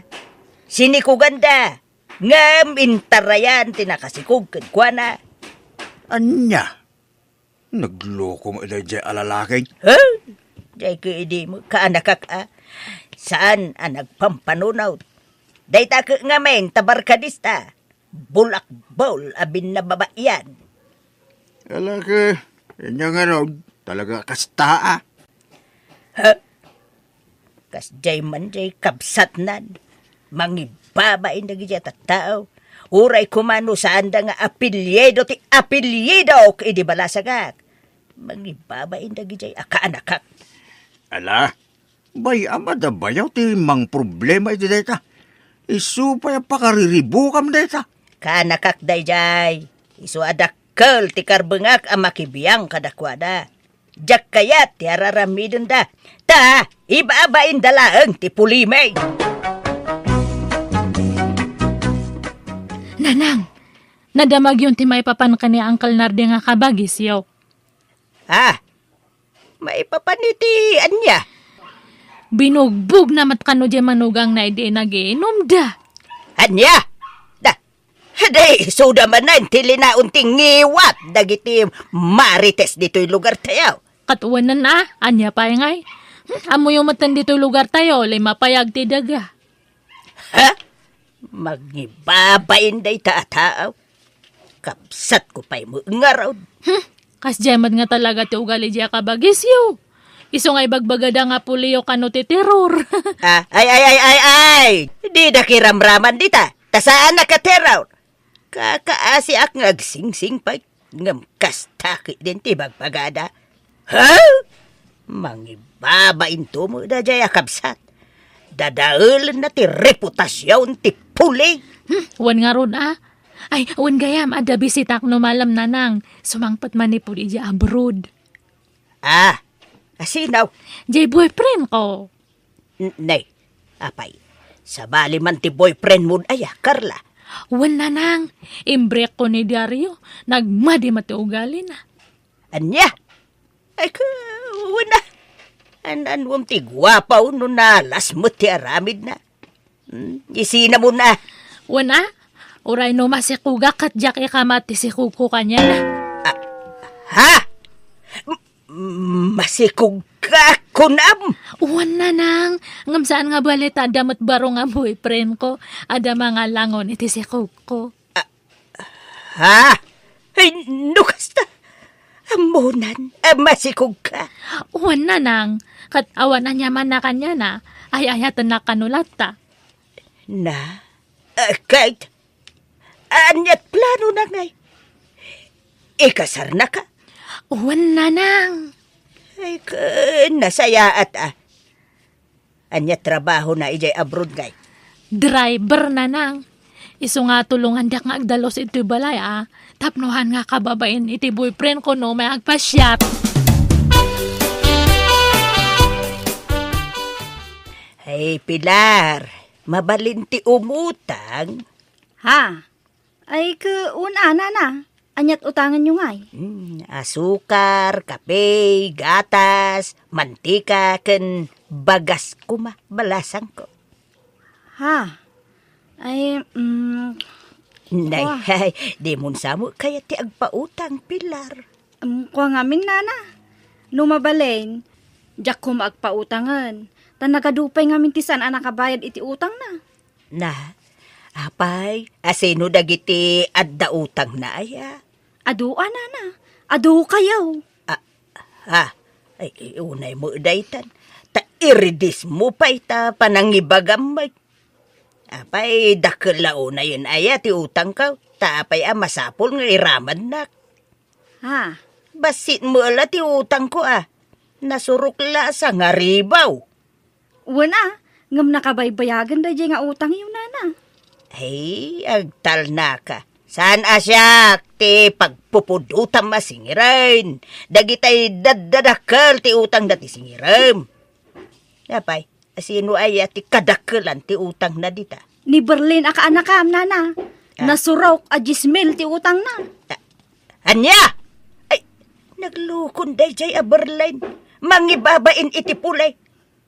sinikuganda, ngem intarayan ti nakasikog kenkuana. Ania? Nagloko met daydiay a lalaki? Ha? Diay ket idi met kaanakak a saan a nagpampanunot. Dayta ket ngamin ta barkadista. Bulakbol a binnababaian. Ala ket, ania ngarud, talaga kasta a? Ha? Kasdiay man diay kabsatnan. Mangibabain dagiti a tattao. Uray koma no saanda nga apelyido ti apelyidok idi balasagak. Mangibabain dagiti a kaanakak. Ala, bay-am a da bayaw ti mangproblema iti dayta. Isu pay a pakariribukam dayta. Kaanakak daydiay. Isu a dakkel ti karbengak a makibiang kadakuada. Diak kayat ti araramidenda. Ta, ibabainda laeng ti pulimi. Nanang, nadamagyon ti maipapan ken ni Uncle Nardi nga kabagisyo. Ah, maipapan iti ania? Binugbogna met kano diay manugangna idi nagiinumda. Ania? Da, di isuda manen ti linaon ti ngiwat dagiti marites ditoy lugartayo. Ket uwenen a, ania pay ngay? Hmm, ammoyo metten ditoy lugartayo, lima pay agti daga. Ha? Mangibabain dayta a tao? Kabsatko pay met ngarud. Hmm, kasdiay met nga talaga ti ugali diay a kabagisyo. Isu nga ibagbagada nga puliyo kano ti terror. Ah, ay, ay, ay, ay, ay! Dida kiramraman dita, ta saanak a terror. Kakaasiak nga agsingsingpet, ngem kasta ketdin ti bagbagada. Ha? Mangibabainto met daydiay a kabsat. Dadaelenna ti reputasion ti puli. Hmm, wen ngarud a. Ay, wen gayam, adda bisitak no malem, Nanang. Sumangpet manipud idiay abroad. Ah, asino? Diay boyfriend ko. N-, nay, apay, sabali man ti boyfriend mo aya, Carla? Wen, Nanang, imbrekko ni Dario, nagmadi met ti ugalina. Ania? Ay, ka, wen a. An-anuem ti guapaw no nalas met ti aramidna? Hmm, isina mo na. Wen a, uray no masikogak ket diak ikamat ti sikogko kaniana. Ah, ha? M-, masikogka, kunam? Wen, Nanang, ngem saan nga bali ta adda met baro nga boyfriend ko, adda mangalangon iti sikogko. Ah, ha? Ay, no kasta, ammonan a masikogka? Wen, Nanang, ket awan aniamanna kaniana, ay-ayatennak kano latta. Na? Ah, ket, aniat planona ngay? Ikasarnaka? Wen, Nanang. Ay, ken, nasayaat a. Ania trabahona idiay abroad ngay? Driver, Nanang. Isu nga tulongandak nga agdalus iti balay a, tapno han nga kababain iti boyfriend ko no may agpasiat. Hey, Pilar, mabalin ti umutang? Ha? Ay, ke, una, nana. Aniat utanganyo ngay? Hmm, asukar, kape, gatas, mantika, ken bagas koma, balasangko. Ha? Ay, mm, Nay, kua. Ay, di mon samo kayat ti agpautang, Pilar. Mm, kua ngamin, nana. No mabalin, diak koma agpautangen. Ta nagadu pay ngamin ti saan a nakabayad iti utangna. Na, apay, asino dagiti adda utangna aya? Adu a, nana. Adu kayo. Ah, ah, ay, unay mo daytan. Ta iridis mo pay ta panangibagam met. Apay, dakkel la unayen aya ti utangko. Ta apay a masapul nga iramannak? Ha? Bassit mo la ti utangko a. Nasurok la sangaribaw. Wen a, ngem nakabaybayagen daydiay nga utangyo, nana. Ay, agtalnaka. Saan a siak ti pagpupudotam a singiren. Dagitay daddadakkel ti utangda ti singirem. Apay, asino aya ti kadakkelan ti utangna dita? Ni Berlin a kaanakam, nana. Ah. Nasurok a dies mil ti utangna. Ah, ania? Ay, naglukon daydiay a Berlin. Mangibabain iti pulay.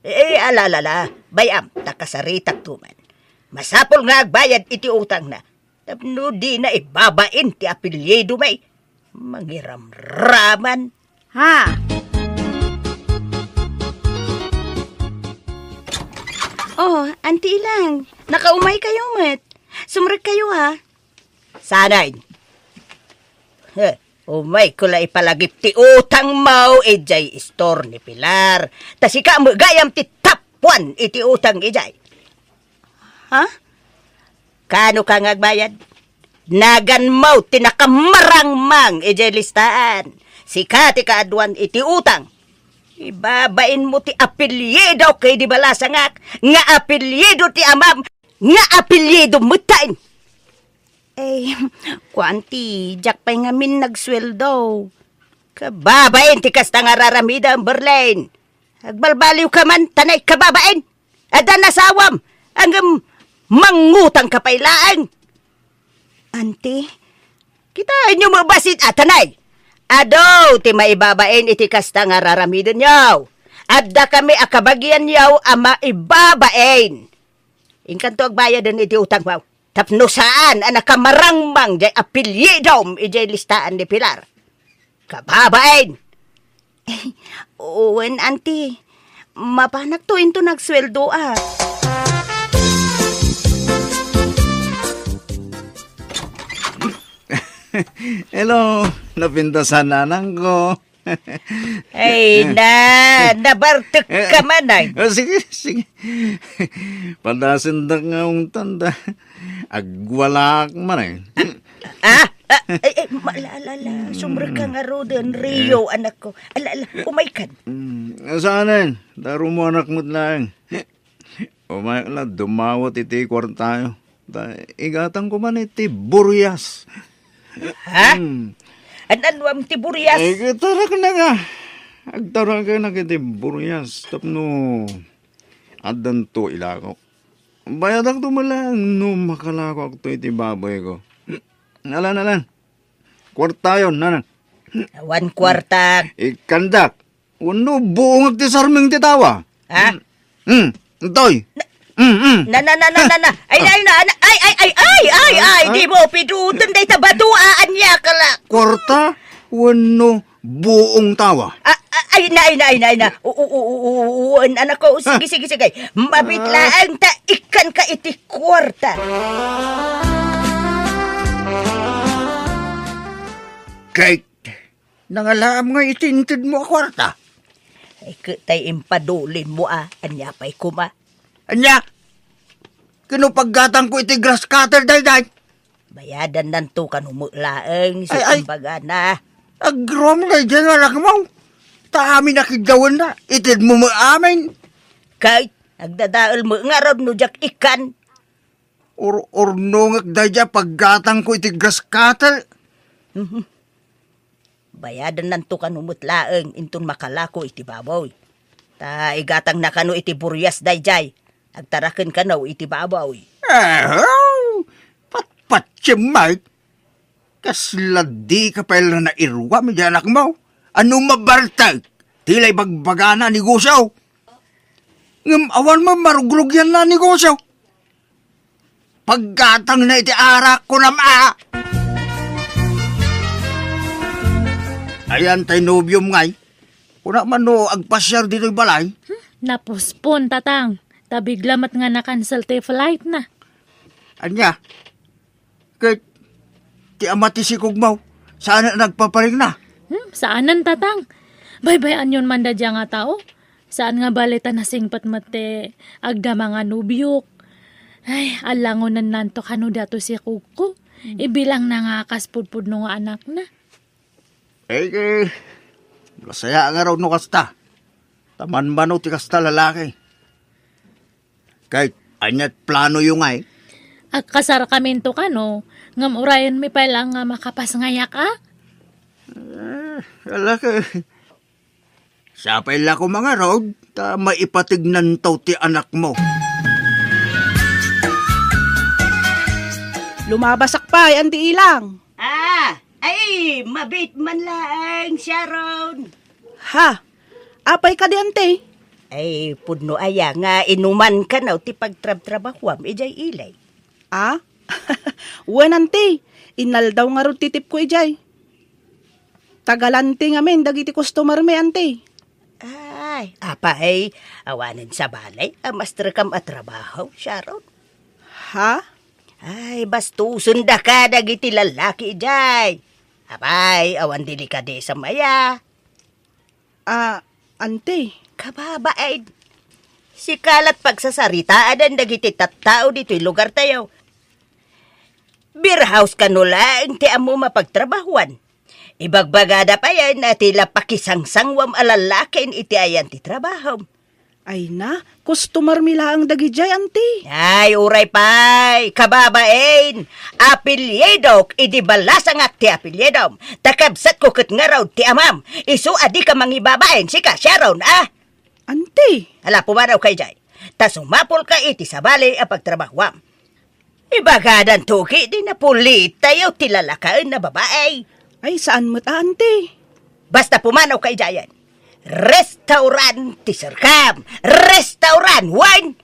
Eh, alalala, bay-am, ta kasaritakto man. Masapul nga agbayad iti utangna. Tapno dina ibabain ti apelyido, may mangiramraman. Ha? Oh, Auntie Ilang, nakaumay kayo met. Sumrek kayo, ha? Sanay. He, umayko la ipalagip ti utangmo idiay istor ni Pilar. Ta sika met gayam ti tappuan iti utang idiay. Ha? Kano ka nga agbayad? Naganmo ti nakamarangmang idiay listaan. Sika ti kaaduan iti utang. Ibabainmo ti apelyido ket di balasangak nga apelyido ti amam nga apelyido metten. Eh, kuan ti, diak pay ngamin nagsueldo. Kababain ti kasta nga raramidem, Berlin. Agbalbaliw ka man, tanay kababain. Adda nasawam, ngem mangutang ka pay laeng. Auntie? Kitaenyo met bassit a tanay. Adu ti maibabain iti kasta nga raramidenyo. Adda kami a kabagianyo a maibabain. Inkanto agbayaden iti utangmo. Tapno saan a nakamarangmang diay apelyidom idiay listaan ni Pilar. Kababain! Wen, Auntie. Mapanakto inton agsueldo a. Hello, napintasan, nanangko. Ay, na, nabartek ka man, ay. Oh, sige, sige. Padasendak nga ungtan ta. Agwalaak man, eh. Ah, ah, ay, ay, ma-, ala, ala, ala. Sumrek ka ngaruden, Rio, anak ko. Ala, ala, umaykan. Mm, saanen? Darumo anak met laeng. Umayak la, dumawat iti kuartayo. Ta, igatangko man iti burias. Ha? Hmm. An-, anuam ti burias? Ay, agtaraknak a. Agtaraknak iti burias. Tapno, addanto ilako. Bayadakto met laeng no makalakoakto iti baboyko. Alan, alan. Kuartayon, nanan. Awan kuarta. Ikkandak. Wenno buongak ti sarming ti tawa. Ha? Hmm. Hmm. Toy. Hmm, hmm. Na, na, na, na, na, na. Ay, ay, na, na, ay, ay, ay, ay, ay, ay, di mo piduten dayta bato, a, ania ka la. Kuarta? Wenno buong tawa. Ah, ah, ay na, ay na, ay na, ay na. U-, u-, u-, u-, u-, u-, an-, anak ko. Sige, sige, sige. Mabit laeng ta ikkan ka iti kuarta. Kay nangalaam nga iti inted mo a kuarta. Ay, ket tay impadulin mo, a. Ania pay koma? Ania? Kano paggatang ko iti grass cutter, dayday? Bayadan nanto kano met laeng, ay, ay, isu imbagana. Aggrum daydiay nga anak mo. Ta amin a kiddawen na, ited mo met amin. Kay, agdadael met ngarud no diak ikkan. Ur-, urnongek daydiay paggatang ko iti grass cutter. Mhm. Bayadan nanto kano met laeng inton makalako iti baboy. Ta igatang na kano iti burias daydiay. Agtaraken kano iti baboy. Ahaw! Patpatiem, Mike. Kasla dika pay la nairuam iti anakmo? Ano mabartek? Ti la ibagbagana a negosyo. Ngem awan man marugrugyanna a negosyo. Paggatangna iti arak, kunam a. Ayan tay nobiom ngay. Kuna man no agpasiar ditoy balay? Hmm, napospon, Tatang. Ta bigla met nga na-cancel ti flight na. Ania? Ket ti ama ti sikogmo, saan a nagpaparikna? Hmm, saanen, Tatang. Baybay-anyon man daydiay nga tao. Saan nga bali ta nasingpet met ti agdama nga nobiok. Ay, allangonennanto kano daytoy sikogko. Ibilangna nga kas pudpudno nga anakna. Ay, eh, masaya ngarud no kasta. Ta manmano ti kasta lalaki. Ket ania ti planoyo ngay? Agkasarkaminto kano, ngem urayenmi pay laeng nga makapasngayak a. Eh, ala ket. Sapay la koma ngarud, ta maipatignanto ti anakmo. Lumabasak pay, Anti Ilang. Ah, ay, mabiit man laeng, Sharon. Ha? Apay kadi, Anti? Ay, pudno aya nga inuman kano ti pagtrabtrabahuam idiay ili. Ah? Wen, Anti. Inaldaw ngarud ti tipko idiay. Taga-Lanti ngamin dagiti customer mi, Anti. Ay, apay, awanen sabali a maestrekam a trabaho, Sharon? Ha? Ay, bastosen daka dagiti lallaki idiay. Apay, awan delikadesam aya. Ah, Anti. Kababain. Sika la't pagsasaritaan dagiti tattao ditoy lugartayo. Beer house kano laeng ti ammom a pagtrabahuan. Ibagbagada payen a ti la pakisangsanguam a lallaki iti ayan ti trabahom. Ay na, customer mi laeng dagidiay, Anti. Ay, uray pay, kababain. Apelyidok idi balasangak ti apelyidom. Ta kabsatko ket ngarud ti amam. Isu a dika mangibabain, sika, Sharon, a? Anti. Ala, pumanaw ka idiay. Ta sumapulka iti sabali a pagtrabahuam. Ibagadanto ketdi napulitayo ti lalakaen a babai. Ay, saan met a, Anti. Basta pumanaw ka idiayen. Restaurant ti serkam. Restaurant, wen!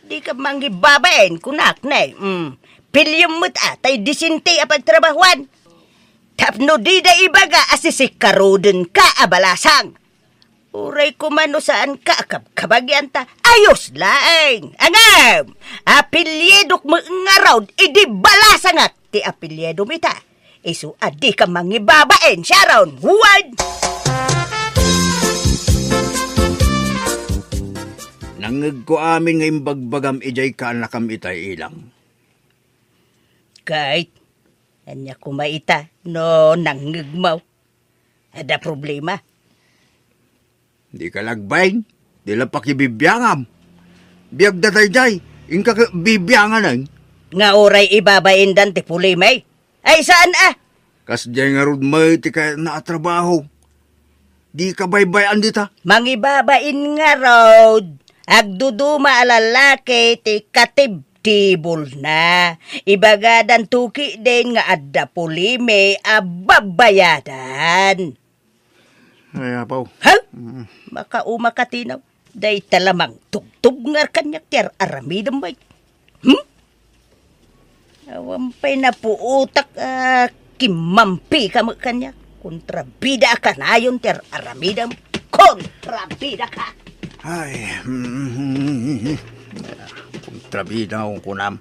Dika mangibabain, kunak, ne. Mm. Piliem met a tay disente a pagtrabahuan. Tapno dida ibaga a sisikkarodenka a balasang. Uray koma no saanka a kabkabagian ta ayos laeng. Ngem, apelyidok met ngarud idi balasangak ti apelyidom ita. Isu a dika mangibabain, Sharon. Wen! Nangngegko amin nga imbagbagam idiay kaanakam itay, Ilang. Ket, ania koma ita no nangngegmo? Adda problema? Dika la agbain, di la pakibibiangam. Biagda daydiay, inka ket bibianganen. Nga uray ibabaindan ti problema, eh. Ay, saan a? Kasdiay ngarud met ti kayatna a trabaho. Dika baybay-an dita. Mangibabain ngarud. Agduduma a lallaki ti katib- tibulna. Ibagadanto ketdin nga adda problema a babayadan. Ay, apaw. Ha? Mm. Makauma ka, Tinaw. Dayta la mangtubtubngar kaniak ti ar-aramidem, bay. Hmm? Awan pay napuotak a kimmampi ka met kaniak. Kontrabida a kanayon ti ar-aramidem. Kontrabida ka! Ay, mm, kontrabida, kunam.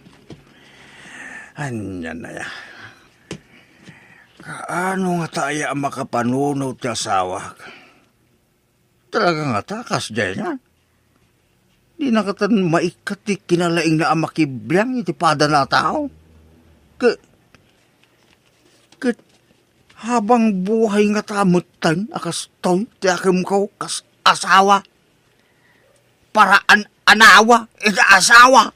Ania aya? Kaano ngata aya a makapanunot ti asawak? Talaga ngata, kasdiay nga. Dina katan maikkat ti kinalaingna a makibiang iti padana a tao. Ke-, ket habang buhay ngata metten a kastoy ti akemko kas asawa. Paraan anawa iti asawa.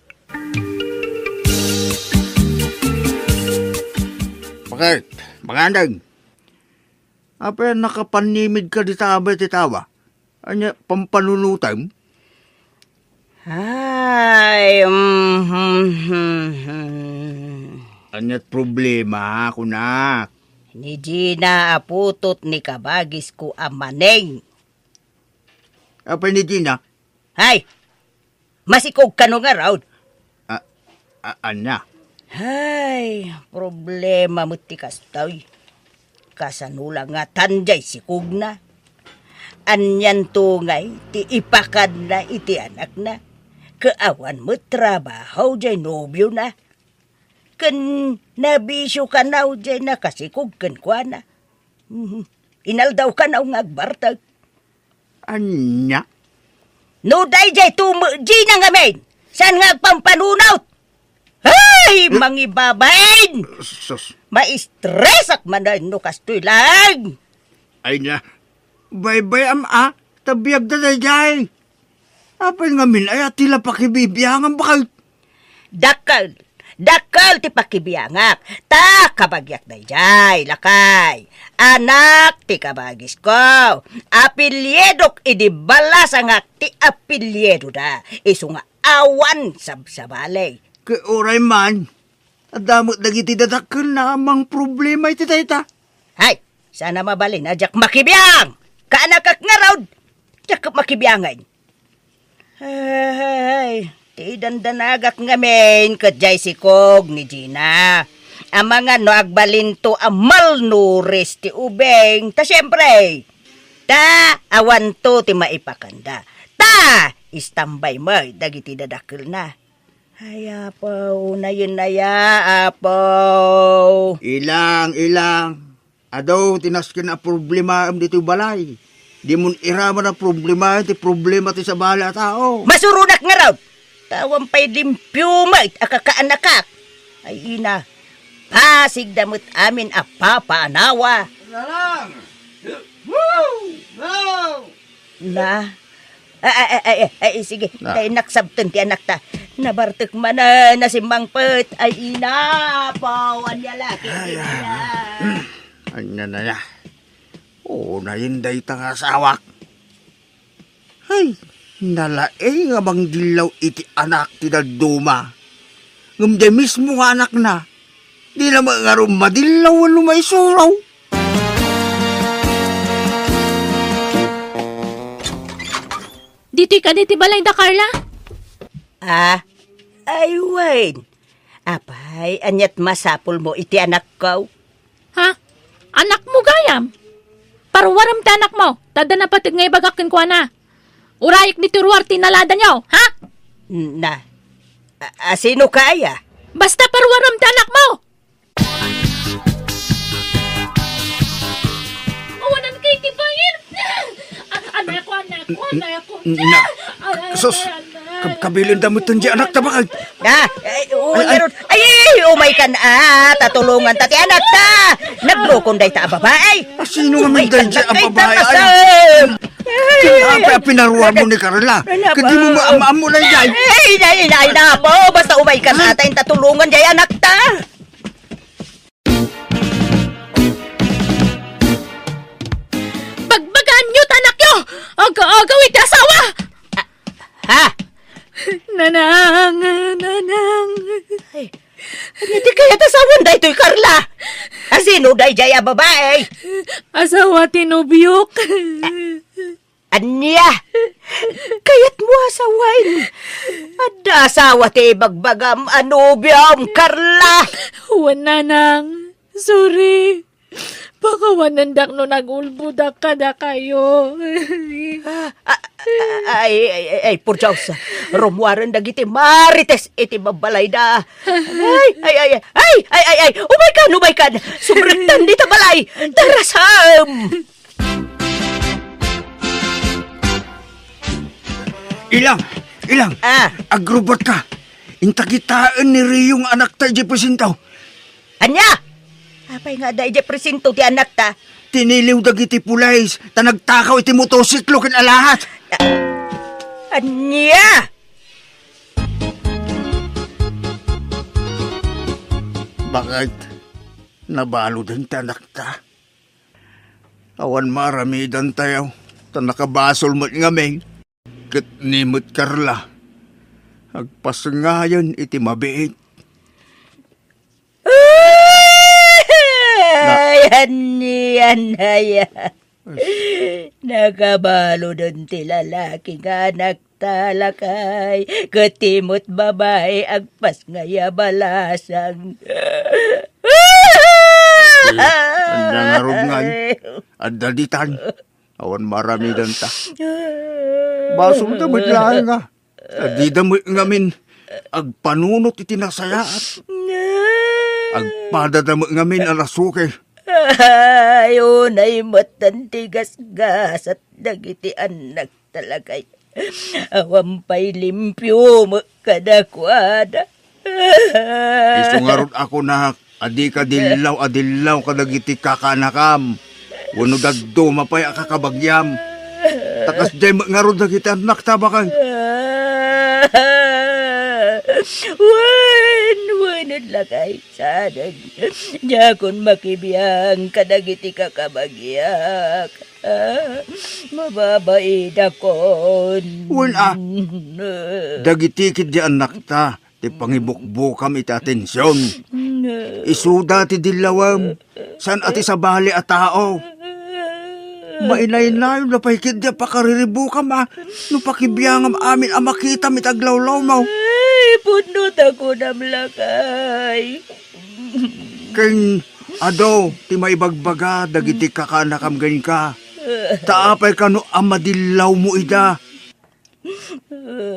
Bakit? Mangandeng. Apay a nakapanimid ka dita abay ti tawa? Ania, pampanunotem? Ay, mm, mm, mm. Ania't problema, kunak? Ni Gina a putot ni kabagisko a Maneng. Apay ni Gina? Hay! Masikog kano ngarud? A-, a-, ania? Hay, problema met ti kastoy. Kasano la ngatan jay sikogna? Anianto ngay ti ipakanna iti anakna? Ket awan met trabaho jay nobiona. Ken nabisio kano jay nakasikog kenkuana. Mhm. Inaldaw kano nga agbartek. Ania? No dayjay to met Gina ngamin, saan nga agpampanunot? Hay, mangibabain! Sus. Maistresak manen no kastoy laeng. Ay na, baybay-am a, ta biagda dayjay. Apay ngamin aya ti la pakibibiangan, baket? Dakkel, dakkel ti pakibiangak. Ta kabagiak dayjay, lakay. Anak ti kabagisko. Apelyidok idi balasangak ti apelyidoda. Isu nga awan sabsabali. Ket uray man, adda met dagiti dadakkelna a mangproblema iti dayta. Hay, saan a mabalin a diak makibiang. Kaanakak ngarud, diak makibiangen. Ay, ti dandanagak ngamin ket jay sikog ni Gina. Amangan no agbalinto a malnourished ti ubing, ta siempre, ta awanto ti maipakanda. Ta istambay met dagiti dadakkelna. Ay, Apo, unayen aya, Apo. Ilang, ilang. Adu ti nasken a problemaem ditoy balay. Dimon iraman a problemaem ti problema ti sabali a tao. Masuronak ngarud! Ta awan pay limpio met a kakaanakak. Ay ina, pasigda met amin a papaanawa. Lalang! Woo! Lalang! Na? Ay, ay, ay, ay, ay, sige. Na. Tay naksabten ti anakta. Nabartek manen, nasimmangpet. Ay, ina, Apo, ania la ti Ay, ay, ina. Ania na ya? Unayen dayta nga asawak. Ay, nalaing a mangdillaw iti anak ti dadduma. Ngem diay mismo nga anakna, di la met ngarud madillaw wenno maisuro. Ditoy kadi ti balay da Carla? Ah, ay wen. Apay, aniat masapulmo iti anakko? Ha? Anakmo gayam? Parwarem ti anakmo, ta adda napateg nga ibagak kenkuana. Urayek ditoy ruar ti inaladanyo, ha? Na, a, a, sino ka aya? Basta parwarem ti anakmo! Awanan kay ti bayin! A-, anakko, anakko, anakko! Na, ay, ay, sus, ay, ay, ay. Kab-, kabilin da met ti anakta, baket. Ah, ay, uy, ay, ay. Ay, ay, ay, umay kan, ah, ta tulongan ta ti anakta. Naglukon dayta a babae. Ah, sino nga umay kan dayta a babae? Ay, ay, ay. Kinapay a pinaruar mo ni Carla. Ket dimo maam-ammo na jay. Ay, ay, ay, ay, napo. Basta umay kan, ah, ta tulongan jay anakta. Bagbagaanyo ti anakyo! Aga-agaw iti asawa! Ha? Nanang, nanang. Ay, ania ti kayat a sawen daytoy, Carla? A sino dayjay a babae? Asawa ti nobiok. Ania? Kayatmo a sawen? Adda asawa ti ibagbagam a nobiom, Carla? Wen, nanang. Sorry. Pakawanendak no nagulbodak kadakayo. Ah, ah, ah, ay, ay, ay, ay, por Dios. Rummuaren dagiti marites iti babbalayda. Ay, ay, ay, ay, ay, ay, ay, umay kan, umay kan. Sumrektan dita balay. Tarasam! Ilang! Ilang! Ah. Agrubot ka! Inta kitaen ni Rio nga anakta idiay presinto. Ania? Apay nga adda idiay presinto ti anakta? Tiniliw dagiti pulis ta nagtakaw iti motorsiklo ken alahas. Ah, ania? Baket, nabaludan ti anakta. Awan maaramidantayo, ta nakabasol met ngamin. Ket ni met Carla, agpasngayen iti mabiit. Na- Ay, Anian aya. Nakabaluden ti lalaki nga anakta, lakay, ket ti met babai agpasngay a balasang. Anda ngarud ngay? Adda ditan. Awan maaramidanta. Basolda met laeng a ta dida met ngamin agpanunot iti nasayaat. Agpadada met ngamin a nasuke. Ay, unay met ti gasgasat dagiti annak, talakay. Awan pay limpio met kadakuada. Isu ngarud a kunak a dika dillaw a dillaw kadagiti kakaanakam wenno dadduma pay a kakabagiam. Ta kasdiay met ngarud dagiti annakta, baket. Wen, wen, lakay, sadeg. Diakon makibiang kadagiti kakabagiak. Ah, mababaidakon. Wen a, dagiti ketdi annakta ti pangibukbukam iti atension. Isuda ti dillawem, saan a ti sabali a tao. Mainaynayon la pay ketdi a pakariribukam a no pakibiangam amin a makitam iti aglawlawmo. Ay, pudno ta kunam, lakay. Ken adu ti maibagbaga dagiti kakaanakam kenka. Ta apay kano a madillawmo ida?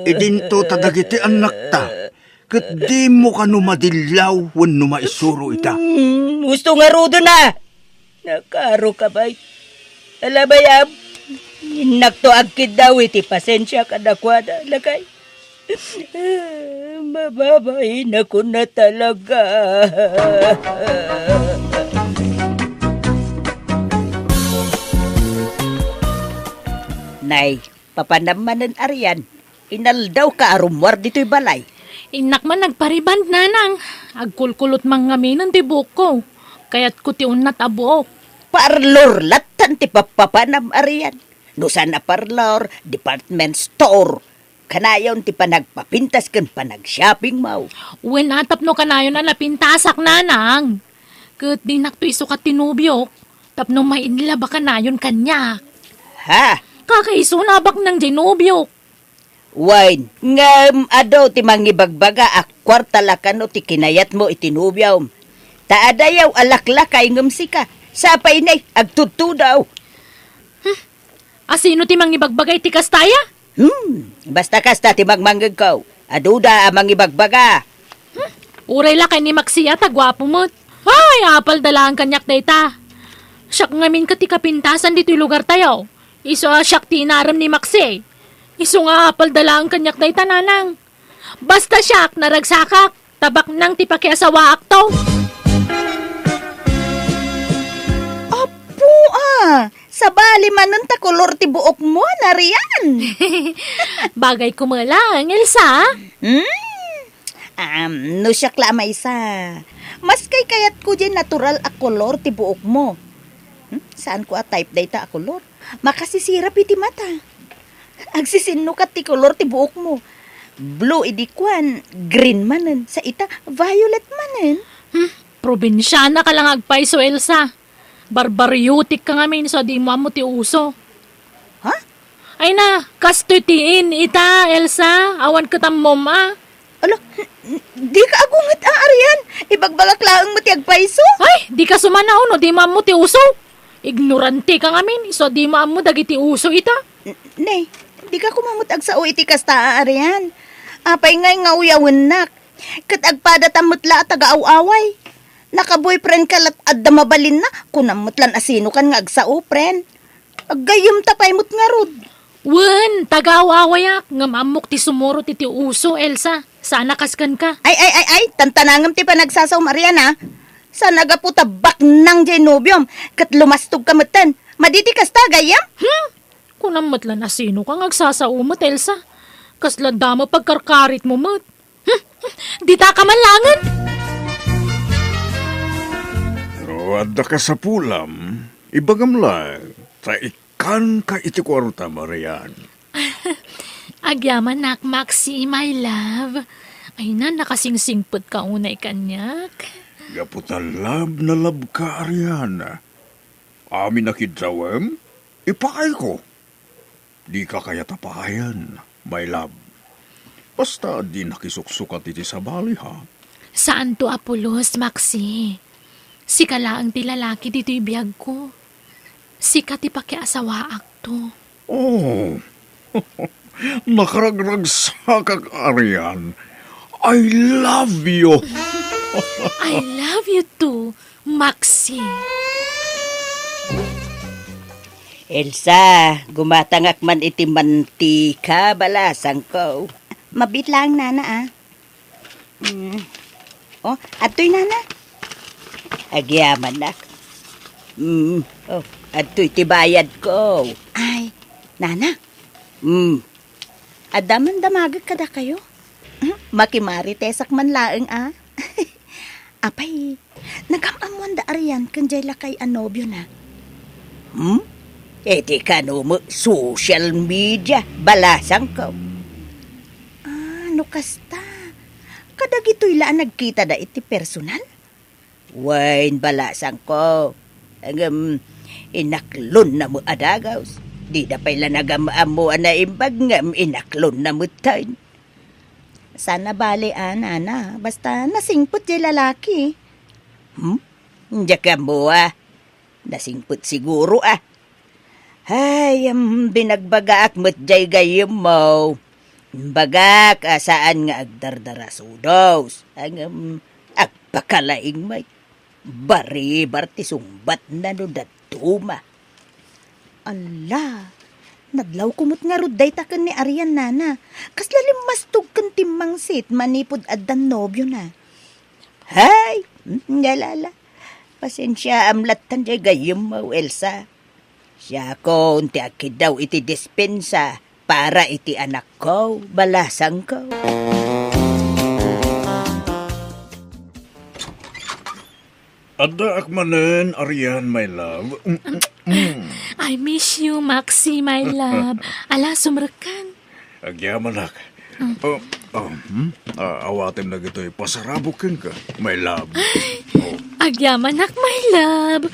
Idinto ta dagiti annakta ket dimo kano madillaw wenno maisuro ita. Mm, husto ngaruden a! Nakaaro ka bay. Ala bay a, innakto agkiddaw iti pasensia kadakuada, lakay. Mababainakon a talaga. Nay, papanam manen, Arian. Inaldaw ka a rummuar ditoy balay. Innak man nagpariband, nanang. Agkulkulot man ngaminen ti buokko. Kayatko ti unnat a buok. Parlor lattan ti pappapanam, Arian. No saan a parlor, department store. Kanayon ti panagpapintas ken panagshoppingmo. Wen a, tapno kanayon a napintasak, nanang. Ket dinakto isukat ti nobiok. Tapno ma-in love a kanayon kaniak. Ha? Kakaisuna a baknang diay nobiok. Wen, ngem adu ti mangibagbaga a kuarta la kano ti kinayatmo iti nobiom. Ta adayaw a laklakay ngem sika, sapay nay agtudtudaw. Hmm. Asino ti mangibagbaga iti kasta aya? Hmm, basta kasta ti mangmangngegko. Aduda a mangibagbaga. Hmm, uray lakay ni Maxie a ta guapo met. Ay, apalda laeng kaniak dayta. Siak ngamin ket ti kapintasan ditoy lugartayo. Isu a siak ti inarem ni Maxie. Isu nga apalda laeng kaniak dayta, nanang. Basta siak, naragsakak, ta baknang ti pakiasawaakto. Apo, a, sabali manen ta kolor ti buokmo, Narian. Bagayko met laeng, Elsa. Hmm? Am, no siak la a maysa, maskay kayatko diay natural a kolor ti buokmo. Hmm? Saanko a type dayta a kolor. Makasisirap iti mata. Agsisinnukat ti kolor ti buokmo. Blue idi kuan, green manen, sa ita, violet manen. Hmm, probinsiana ka la nga agpayso, Elsa. Barbariotic ka ngamin, isu a dimo ammo ti uso. Ha? Ay na, kastoy ti in ita, Elsa. Awan ket ammom a. Ala, n-, n-, dika agunget a, Arian. Ibagbagak laeng met ti agpayso. Ay, dika sumanaw no dimo ammo ti uso. Ignorante ka ngamin, isu a dimo ammo dagiti uso ita. N-, ne, dika koma met agsao iti kasta a, Arian. Apay ngay nga uyawennak? Ket agpadatam met la a taga-aw-away. Naka-boyfriend ka la't adda mabalinna, kunam met lan asinokan nga agsao, friend. Aggayyemta pay met ngarud. Wen, taga-aw-awayak, ngem ammok ti sumurot iti uso, Elsa. Saan a kas kenka. Ay, ay, ay, ay, tantanangem ti panagsasaom, Arian, a. Saan a gapu ta baknang diay nobiom, ket lumastog ka metten. Madi ti kasta, gayyem? Hmm? Kunam met lan asinoka nga agsasao met, Elsa. Kasla damo pagkarkaritmo met. Hmm? Dita ka man laengen? No adda kasapulam, ibagam laeng, ta ikkanka iti kuarta, Marian. Agyamanak, Maxi, my love. Ay na, nakasingsingpet ka unay kaniak. Gapu ta love na love ka, Arian. Amin a kiddawem, ipaayko. Dika kayat a paayen, my love. Basta di nakisuksukat iti sabali, ha? Saanto a pulos, Maxi. Sika laeng ti lalaki ditoy biagko. Sika ti pakiasawaakto. Oh, nakaragragsakak, Arian. I love you. I love you too, Maxi. Elsa, gumatangak man iti mantika, balasangko. Mabiit laeng, nana, ah. Mm. Oh, adtoy, nana. Agyamanak. Mm. Oh, adtoy ti bayadko. Ay, nana. Mm. Adda man damagek kadakayo? Hmm? Makimaritesak man laeng, ah. Apay, nagam-ammoan da Arian ken jay lakay a nobiona? Hmm? Iti kano met social media, balasangko. Ah, no kasta, kadagitoy la a nagkitada iti personal? Wen, balasangko. Ngem, inaklonna met a dagus. Dida pay la nagam-ammo a naimbag ngem inaklonna metten. Saan a bale a, nana. Basta nasingpet jay lalaki. Hmm? Diak ammo a. Nasingpet siguro a. Ay, em, binagbagaak met jay gayyemmo. Imbagak a saan nga agdardarasudos. Ngem, agpakalaing met. Baribar ti sungbatna no dadduma. Alla, nadlawko met ngarud dayta ken ni Arian, nana. Kasla limmastog ken timmangsit manipud addan nobiona. Hay, mm, yalala. Pasensiaam lattan jay gayyemmo, Elsa. Siakon ti agkiddaw iti dispensa para iti anakko, balasangko. Addaak manen, Arian, my love. Mm, mm, mm. I miss you, Maxi, my love. Ala, sumrekkan. Agyamanak. Mm. Oh, oh, hmm? Ah, awatem dagitoy pasarabok kenka, my love. Oh. Agyamanak, my love.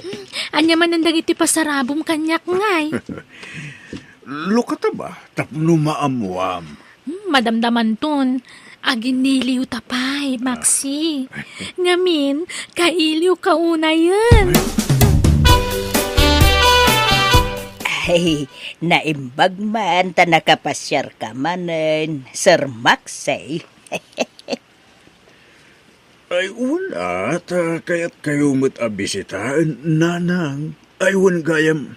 Hmm, ania manen dagiti pasarabom kaniak ngay? Lukata ba? Tapno maammuam. Hmm, madamdamanton. Aginiliw ta pay, Maxi. Ngamin, kailiw ka unayen. Ay, naimbag man ta nakapasiar ka manen, Sir Maxi. Ay, wala, ta kayat kayo met a bisitaen, nanang. Ay, wen gayam.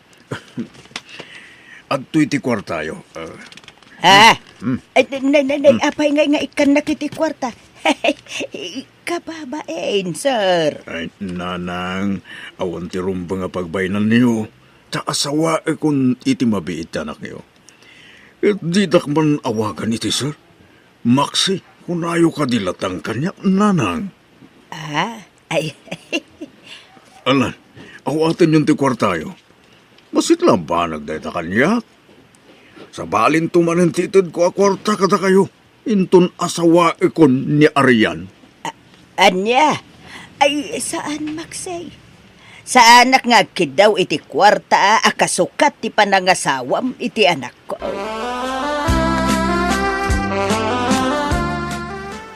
Adtoy ti kuartayo. Ah. Ha? Hmm. Ay, nay, nay, nay, Hmm. apay ngay nga ikkannak iti kuarta? Kababain, sir. Ay, nanang, awan ti rumbeng a pagbainanyo. Ta asawaekon iti mabiit ti anakyo. Ket didak man awagan iti sir. Maxi, kunayo kadi lattan kaniak, nanang. Ah, ay. Alan, awatenyon ti kuartayo. Bassit la banag dayta kaniak. Sabalinto manen ti itedko a kuarta kadakayo. Inton asawaekon ni Arian. A-, ania? Ay, saan, Maxi. Saanak nga agkiddaw iti kuarta a kasukat ti panangasawam iti anakko.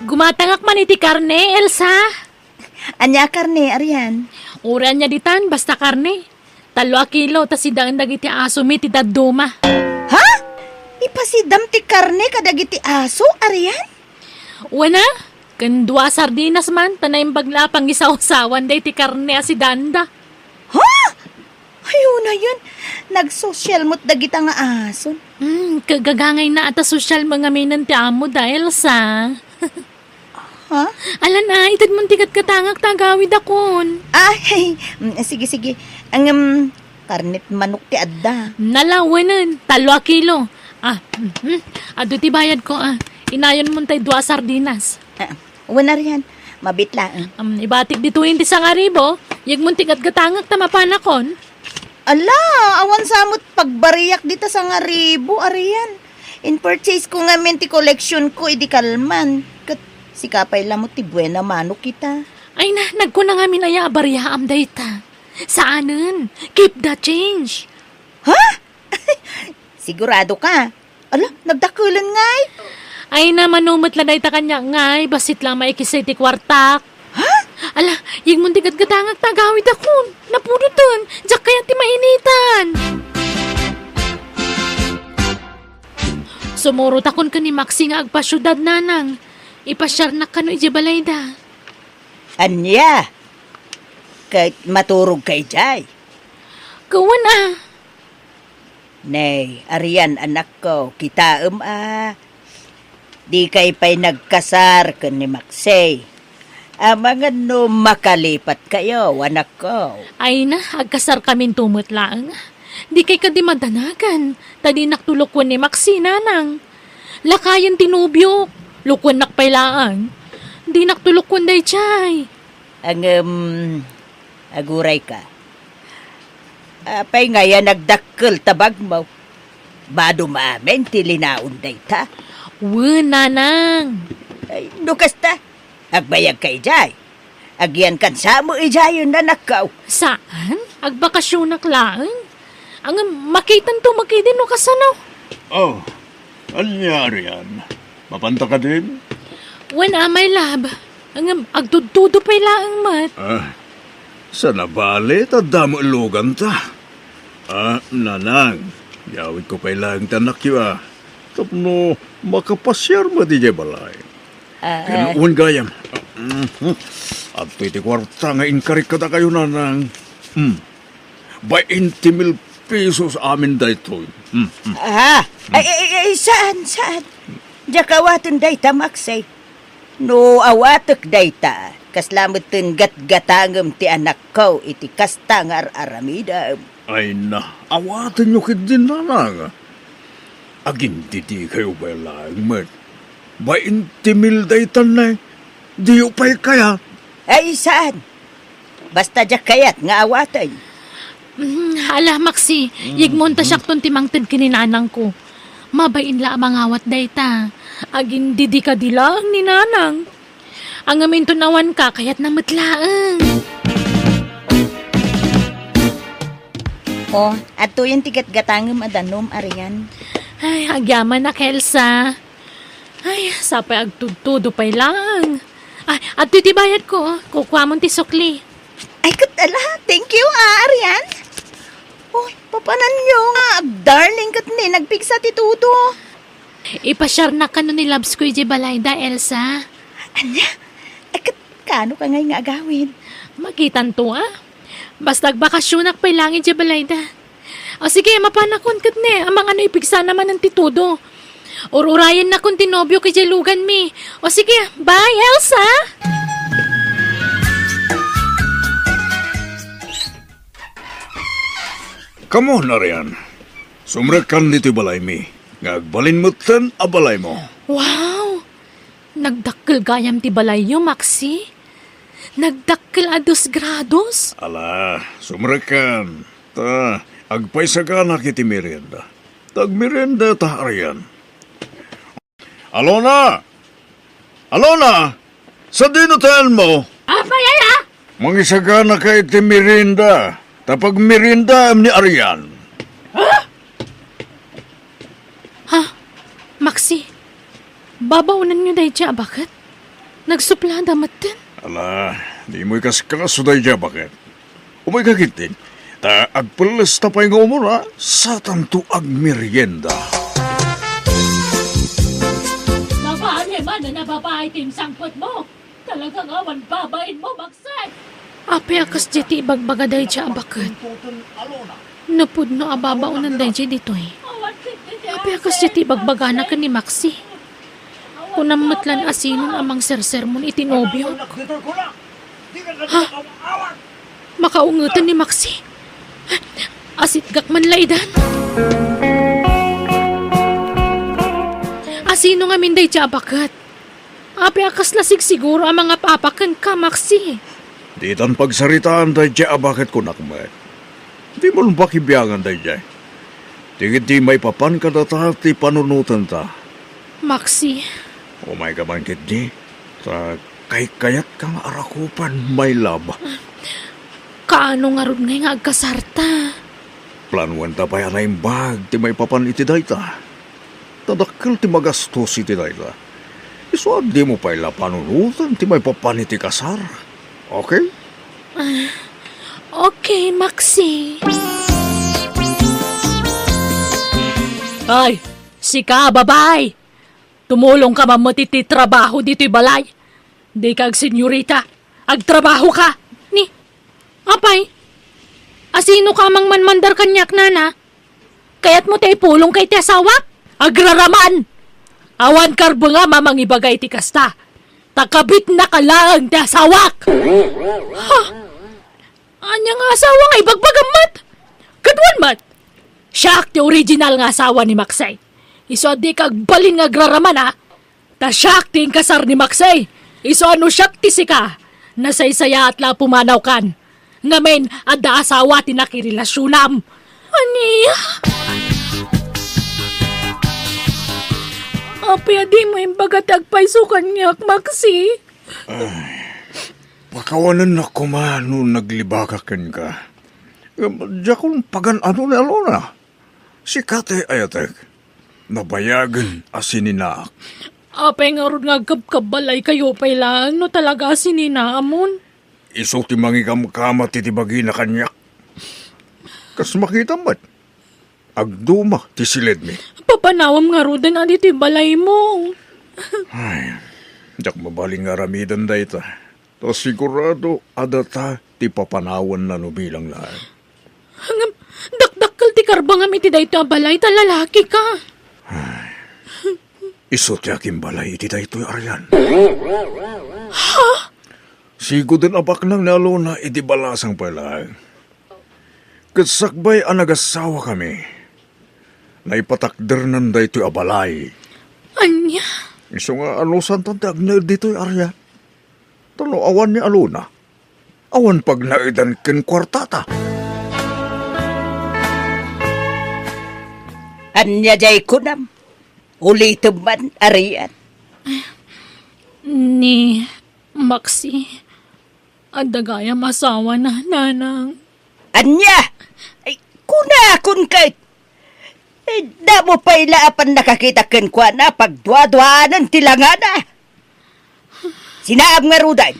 Gumatangak man iti karne, Elsa. Ania karne, Arian? Uray ania ditan, basta karne. Tallo a kilo, ta sidaen dagiti asomi ti dadduma. Ha? Ipasidam ti karne kadagiti aso, Arian? Wen a, ken dua a sardinas man, ta naimbag la a pangisawsawan daydi karne a sidanda. Ha? Ay, unayen, nagsosyal met dagita nga ason. Hmm, kagagangay na ata sosyal mo ngamin ti amo da, Elsa. Ha? Alan a, itedmon ti gatgatangak ta agawidakon. Ah, mm, sige, sige. Ngem, karnet manok ti adda. Nalawenen, tallo a kilo. Ah, mhm. Adu ti bayadko, ah. Inayonmon tay dua a sardinas. Ah, wen, Arian, mabit laeng. Um, ibatik ditoyen ti sangaribu, yegmon ti gatgatangak ta mapanakon. Ala, awan sa met pagbariak dita sangaribu, Arian. In-purchase ko ngamin ti koleksyon ko idi kalman. Ket sika pay la met ti buena mano kita. Ay na, nagkuna ngamin aya a bariaam dayta. Saanen. Keep the change. Ha? Sigurado ka? Ala, nagdakkelan ngay? Ay, na, mano met la dayta kaniak ngay, bassit la maikis iti kuartak. Ha? Ala, yegmon ti gatgatangak ta agawidakon. Napudoten, diak kayat ti mainitan. Sumurotakon ken ni Maxi nga agpasiudad, nanang. Ipasiarnak kano idiay balayda. Ania? Ket maturogka idiay? Wen a. Nay, Arian, anakko, kitaem a. Dikay pay nagkasar ken ni Maxi. Amangan no makalipatkayo, anakko. Ay na, agkasarkaminto met laeng. Dikay kadi madanagan, ta dinak to lokuen ni Maxi, nanang. Lakayen ti nobiok, lokuennak pay laeng. Dinak to lokuen daydiay. Ngem, agurayka. Apay ngay a nagdakkel ta bagmo? Badom amin ti linaon dayta. Wen, nanang. Ay, no kasta, agbayagka idiay. Agyankan sa met idiayen, anakko. Saan? Agbakasionak laeng. Ngem makitanto met idi no kasano. Oh, ania, Arian? Mapanta kadin? Wen a, my love. Ngem agtudtudo pay laeng met. Ah, saan a bale ta adda met luganta. Ah, nanang, yawidko pay laeng ti anakyo a. Tapno makapasiar met idiay balay. Ah. Ken wen gayam. Mhm. Adtoy ti kuarta nga inkarik kadakayo, nanang. Hmm. Bainte mil pesos amin daytoy. Hmm, hmm. Ah, ay, ay, ay, saan, saan? Diak awaten dayta, Maxi. No awatek dayta, kasla metten gatgatangem ti anakko iti kasta nga ar-aramidem. Ay na, awatenyo ketdin, nanang. Agindidikayo pay laeng met. Bainte mil daytan, nay. Diyo pay kayat? Ay, saan? Basta diak kayat nga awaten. Mm, ala, Maxi, yegmon ta siakton ti mangted ken ni nanangko. Mabain la a mangawat dayta. Agindidi kadi laeng ni nanang. Ngem inton awanka, kayatna met laeng. Oh, adtoyen ti gatgatangem a danum, Arian. Ay, agyamanak, Elsa. Ay, sapay agtudtudo pay laeng. Ay, adtoy ti bayadko. Kukuamon ti sukli. Ay, ket ala, thank you, ah, Arian. Uy, papananyo nga agdarling ket ni nagpigsa ti todo. Ipasiarnak kano ni Labs ko idiay balayda, Elsa. Ania? Ay, ket kano ka ngay nga agawid? Makitanto, ah. Basta agbakasionak pay laeng idiay balayda. O sige, mapanakon ket ne, amangan no ipigsana manen ti todo. Ur-urayennakon ti nobiok idiay luganmi. O sige, bye, Elsa! Come on, Arian. Sumrekkan ditoy balaymi, nga agbalin metten a balaymo. Wow! Nagdakkel gayam ti balayyo, Maxi. Nagdakkel a dos grados. Ala, sumrekkan. Ta, agpaisaganak iti merienda. Ta agmerienda ta, Arian. Alona! Alona! Sadino taenmo? Apay aya? Mangisaganaka iti merienda. Ta pagmeriendaem ni Arian. Ha? Ha? Maxi, babaonanyo daydiay a baket? Nagsuplada metten? Ala, dimo ikaskaso daydiay a baket. Umayka ketdin, ta agpellesta pay nga umuna, satanto agmerienda. Babae manen a babae ti insangpetmo. Talaga nga awan babainmo, Maxi. Apay a kasdiay ti ibagbaga daydiay a baket? No pudno a babaonan daydiay ditoy. Apay a kasdiay ti ibagbagana ken ni Maxi? Kunam met lan a sinon a mangsersermon iti nobiok. Ha? Makaungeten ni Maxi? Asitgak man la idan. A sino ngamin daydiay a baket? Apay a kasla sigsiguro a mangap-apak kenka, Maxi? Ditan pagsaritaan daydiay a baket, kunak met. Dimon pakibiangan daydiay. Ti ketdi maipapan kadata ti panunotenta. Maxi. Umayka man ketdi. Ta kaykayatka nga arakupan, my love. Kaano ngarud ngay nga agkasarta? Planuenta pay a naimbag ti maipapan iti dayta. Ta dakkel ti magastos iti dayta. Isu a dimo pay la panunoten ti maipapan iti kasar. Okay? Ah, okay, Maxi. Ay, sika, babay! Tumulong ka man met iti trabaho ditoy balay. Di ka agsenyorita. Agtrabaho ka. Ni, apay, asino ka mang manmandar kaniak, nana? Kayatmo ti ipulong ka iti asawak? Agraraman! Awan karbengam a mangibaga iti kasta. Ta kabitna ka laeng ti asawak! Ha? Ania nga asawa nga ibagbagam met? Kaduan met! Siak ti original nga asawa ni Maxey. Isu a dika agbalin nga agraraman, a? Ta siak ti inkasar ni Maxey. Isu a no siak ti sika, nasaysayaat la a pumanawkan. Ngamin, adda asawa ti nakirelasionam. Ania? Apay a dimo imbaga ti agpayso kaniak, Maxey? Ay, pakawanennak koma no naglibakak kenka. Ngem diakon pagan-ano ni Alona. Sika ti ayatek. Nabayagen a sininaak. Apay ngarud nga agkabkabbalaykayo pay laeng no talaga a sininaamon? Isu ti mangikamkam iti bagina kaniak. Kas makitam met, agduma ti siledmi. Papanawam ngaruden a ditoy balaymo. Ay, diak mabalin nga aramiden dayta. Ta sigurado a data ti papanawanna no bilang laeng. Ngem, dakdakkel ti karbengam iti daytoy a balay ta lalaki ka. Ay, isu ti agimbalay iti daytoy a rian. Ha? Siguden a baknang ni Alona iti balasang pay laeng. Ket sakbay a nagasawakami, naipatakdernan daytoy a balay. Ania? Isu nga anusantan ti agnaed ditoy a rian. Ta no awan ni Alona, awan pagnaedan ken kuartata. Ania jay kunam? Ulitem man, a rian. Ni Maxi, adda gayam asawana, nanang. Ania? Ay, kunakon ket. Ay, damo pay la a pannakakita kenkuana, pagduaduanan ti langana. Sinaam ngaruden.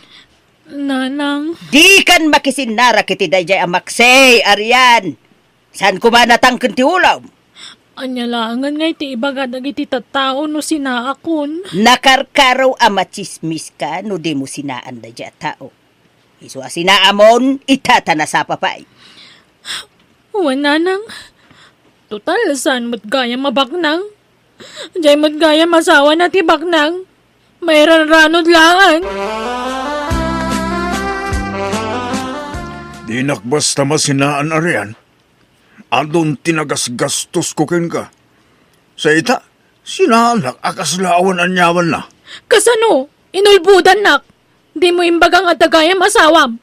Nanang. Dikan makisinnarak iti dayjay a Maxi, a rian. Saan koma natangken ti ulom? Ania laengen nga iti ibaga dagiti tattao no sinaakon? Nakarkaro a matsismiska no dimo sinaan dayjay a tao. Isu a sinaamon, ita ta nasapa pay. Wen, nanang. Total, saan met gayam a baknang? Jay met gayam asawana ti baknang. Mairanranod laeng. Dinak basta masinaan a rian. Adun ti nagasgastosko kenka. Sa ita, sinaanak a kasla awan aniamanna. Kasano? Inulbodannak. Dimo imbaga nga adda gayam asawam.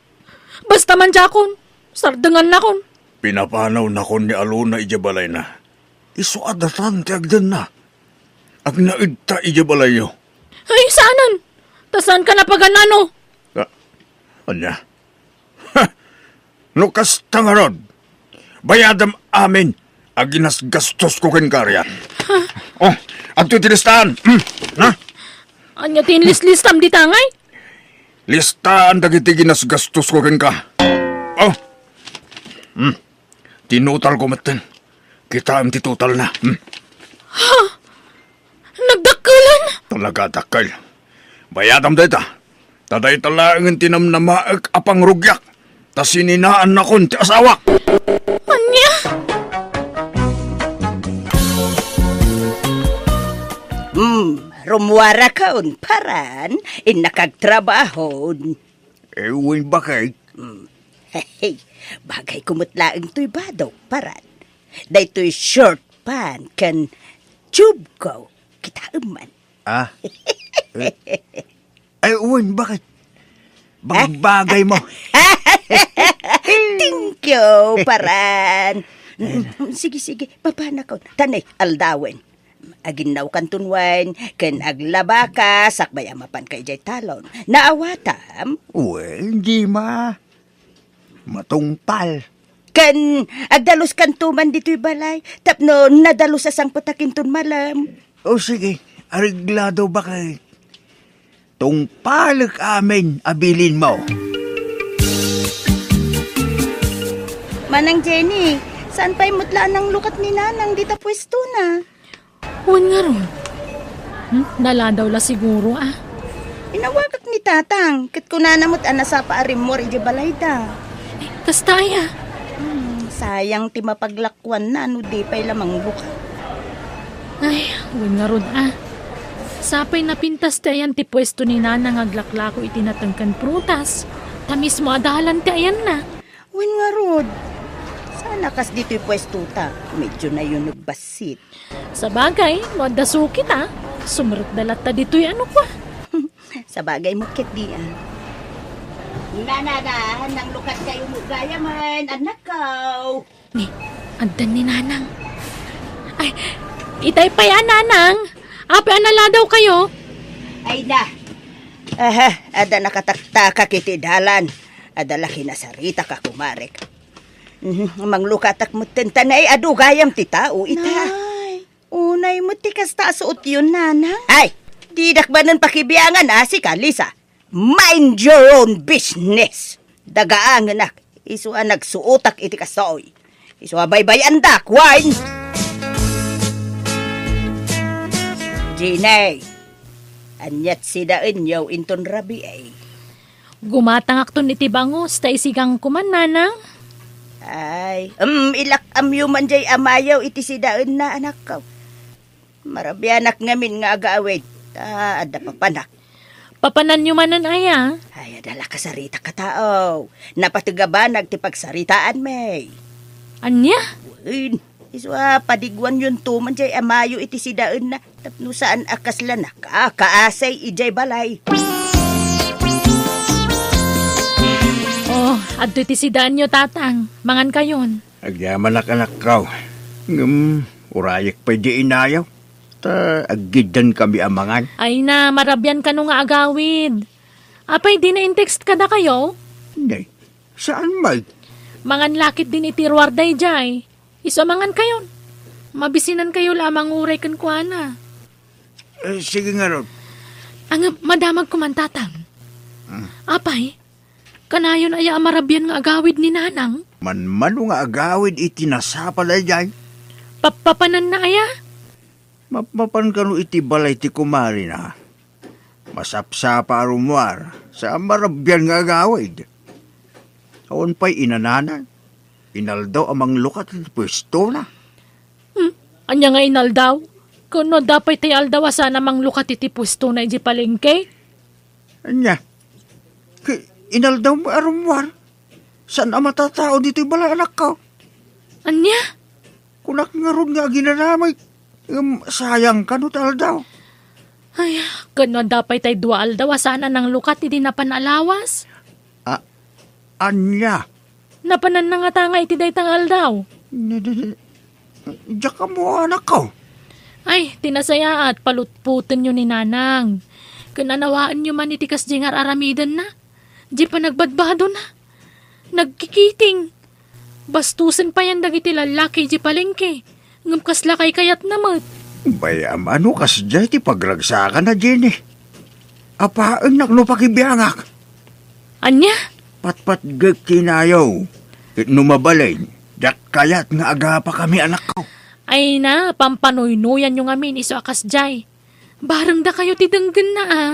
Basta man diakon, sardengannakon. Pinapanawnakon ni Alona idiay balayna. Isu a datan ti agdenna. Agnaedta idiay balayyo. Ay, saanen. Ta saanka napagan-ano? Ah, ania? Ha! No kasta ngarud, bayadam amin a ginasgastosko kenka a rian. Oh, adtoy ti listaan. Hmm, ha? Ania ti inlislistam dita ngay? Listaan dagiti ginasgastosko kenka. Oh. Hmm. Tinutalko metten. Kitaem ti totalna. Hmm. Ha? Nagdakkelan? Talaga a dakkel. Bayadam dayta. Ta dayta laengen ti namnamaek a pangrugiak. Ta sininaannakon ti asawak. Ania? Hmm, rummuarakon, paran, innak agtrabahon. Eh, wen, bakit? Hmm. Hey, bagayko met laeng toy badok, paran. Daytoy short pant ken tube ko. Kitaem man. Ah? Eh, ay, wen, bakit? Bagbagay mo. Thank you, paran. Mm, sige, sige, papanakon. Tani, aldawen. Aginnawkanton wen, ken aglabaka, sakbay a mapanka idiay talon. Naawatam? Wen, Jima. Matungpal. Ken agdaluskanto man ditoy balay tapno nadalus a sangpetak inton malem. O sige, areglado, baket. Tungpalek amin a bilinmo. Manang Jenny, saan pay met la a nanglukat ni Nanang dita puestona? Wen ngarud. Hmm, naladaw la siguro, ah. Inawagak ni Tatang, ket kunana met a nasapa a rimmuar idiay balayda. Eh, kasta aya? Hmm, sayang ti mapaglakuanna no di pay la manglukat. Ay, wen ngarud, ah. Sapay napintas ti ayan ti puesto ni Nanang nga aglaklako iti nateng ken prutas. Ta mismo a dalan ti ayanna. Wen ngarud, saan a kas ditoy puestota, medyo nayuneg bassit. Sabagay, no adda sukit, ah, sumrekda latta ditoy, ano kwa? Sabagay met ketdi, ah. Nanang, nanglukat kayo met gayamen, anakko. Ni, addan ni Nanang. Ay, itay pay a, Nanang. Apay a naladawkayo? Ay na. Aha, adda nakataktakak iti dalan. Adda la kinasaritak a kumarek. Mhm, manglukatak metten ta nay adu gayam ti tao ita. Nay, unay met ti kasta a suotyon, Nanang. Ay, didak manen pakibiangan a sika, Lisa. Mind your own business. Dagaangenak, isu a nagsuotak iti kastoy. Isu a baybay-andak, wen. Jenny, aniat sidaenyo inton rabii? Gumatangakton iti bangus, ta isigang ko man, Nanang. Ay, em, ilak-amyo man jay amayo iti sidaenna, anakko. Marabianak ngamin nga agawid, ta adda papanak. Papananyo manen aya? Ay, adda la kasaritak a tao. Napateg a banag ti pagsaritaanmi. Ania? Wen, isu a padiguanyonto man jay amayo iti sidaenna. Tapno saan a kasla nakakaasay idiay balay. Oh, adtoy ti sidaenyo, Tatang. Mangankayon. Agyamanak, anakko. Ngem, urayek pay di inayo. Ta aggiddankami a mangan. Ay na, marabian kano nga agawid. Apay, di na in-text kadakayo? Nay, saan met? Mangan la ketdin iti ruar daydiay. Isu a mangankayon. Mabisinankayo la a manguray kenkuana. Eh, sige ngarud. Ang madamagko man, Tatang. Hmm. Apay, kanayon aya a marabian nga agawid ni Nanang? Manmano nga agawid iti nasapa daydiay? Papapananna aya? Mapmapan kano iti balay ti kumarina. Masapsapa a rummuar, sa marabian nga agawid. Awan pay inanana, inaldaw a manglukat iti puestona. Hmm, ania nga inaldaw? Ken no adda pay tay aldaw a saan a manglukat iti puestona idiay palengke? Ania? Ki-, inaldaw met a rummuar? Saan a matatao ditoy balay, anakko? Ania? Kunak ngarud nga aginanamay, ngem sayang kano ti aldaw. Ay, ken no adda pay tay dua aldaw a saan a nanglukat idi napan a lawas? A-, ania? Napananna ngata nga iti dayta nga aldaw? Di-, di-, di-, diak ammo, anakko. Ay, ti nasayaat, palutpotenyo ni Nanang. Ken anawaenyo man iti kasdiay nga ar-aramidenna. Di panagbadbadona. Nagkikiting. Bastosen payen dagiti lallaki idiay palengke, ngem kasla kaykayatna met. Bay-am a no kasdiay ti pagragsakana, Jenny. Apaennak no pakibiangak. Ania? Patpatgek ti inayo. Ket no mabalin, diak kayat nga agapakami, anakko. Ay na, pampanuynuyanyo ngamin isu a kasdiay. Bareng dakayo ti denggenna, a.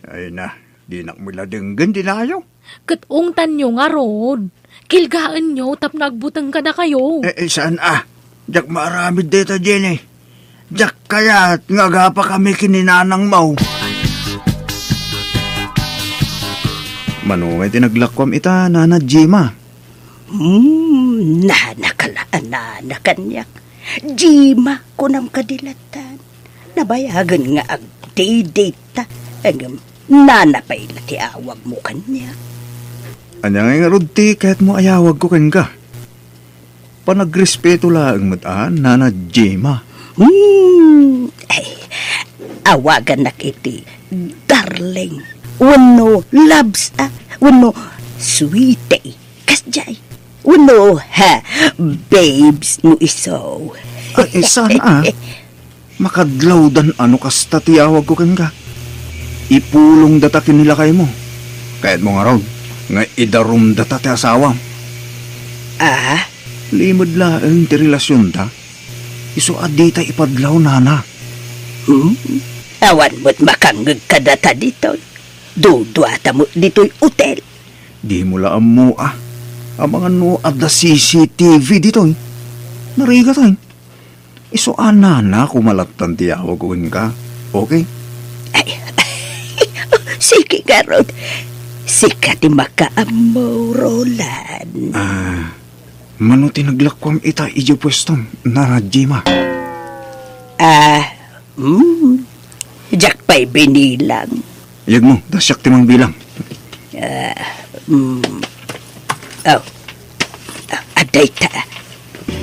Ay na, dinak met la denggen ti nayo. Ket ungtanyo ngarud. Kilgaenyo tapno agbuteng kadakayo. Eh, eh, saan a? Diak maaramid dayta, Jenny. Diak kayat nga agapakami ken ni Nanang mo. Mano ngay ti naglakuam ita, Nana Jima? Hmm, nanaka la a nana kaniak. Jima, kunam kadi latan. Nabayagen nga agdidita. Ngem, nana pay la ti awagmo kaniak. Ania ngay ngarud ti kayatmo a yawagko kenka? Panagrespeto laeng met a, Nana Jima. Hmm, ay, awagannak iti darling, wenno loves, a, wenno sweetie. Kas Jay. Wenno, ha, babes no isu. Ay, eh, saan, ah? Makadlawdan a no kasta ti yawagko kenka. Ipulongdata ken ni lakaymo. Kayatmo ngarud nga idarumdata ti asawam. Ah? Limed laeng ti relasionda. Isu a dita ipadlaw, nana. Hmm? Awan met makangngeg kadata ditoy. Duduata met ditoy hotel. Dimo la ammo, ah. Amangan no adda C C T V ditoy. Narigat, eh. Isu a nana, koma lattan ti yawagko kenka. Okay? Ay, sige ngarud. Sika ti makaammo, Roland. Ah, mano ti naglakuam ita idiay puestom, Nana Jema? Ah, hmm. Diak pay binilang. Yegmo, ta siak ti mangbilang. Ah, mm. Oh. Ah, adda ita.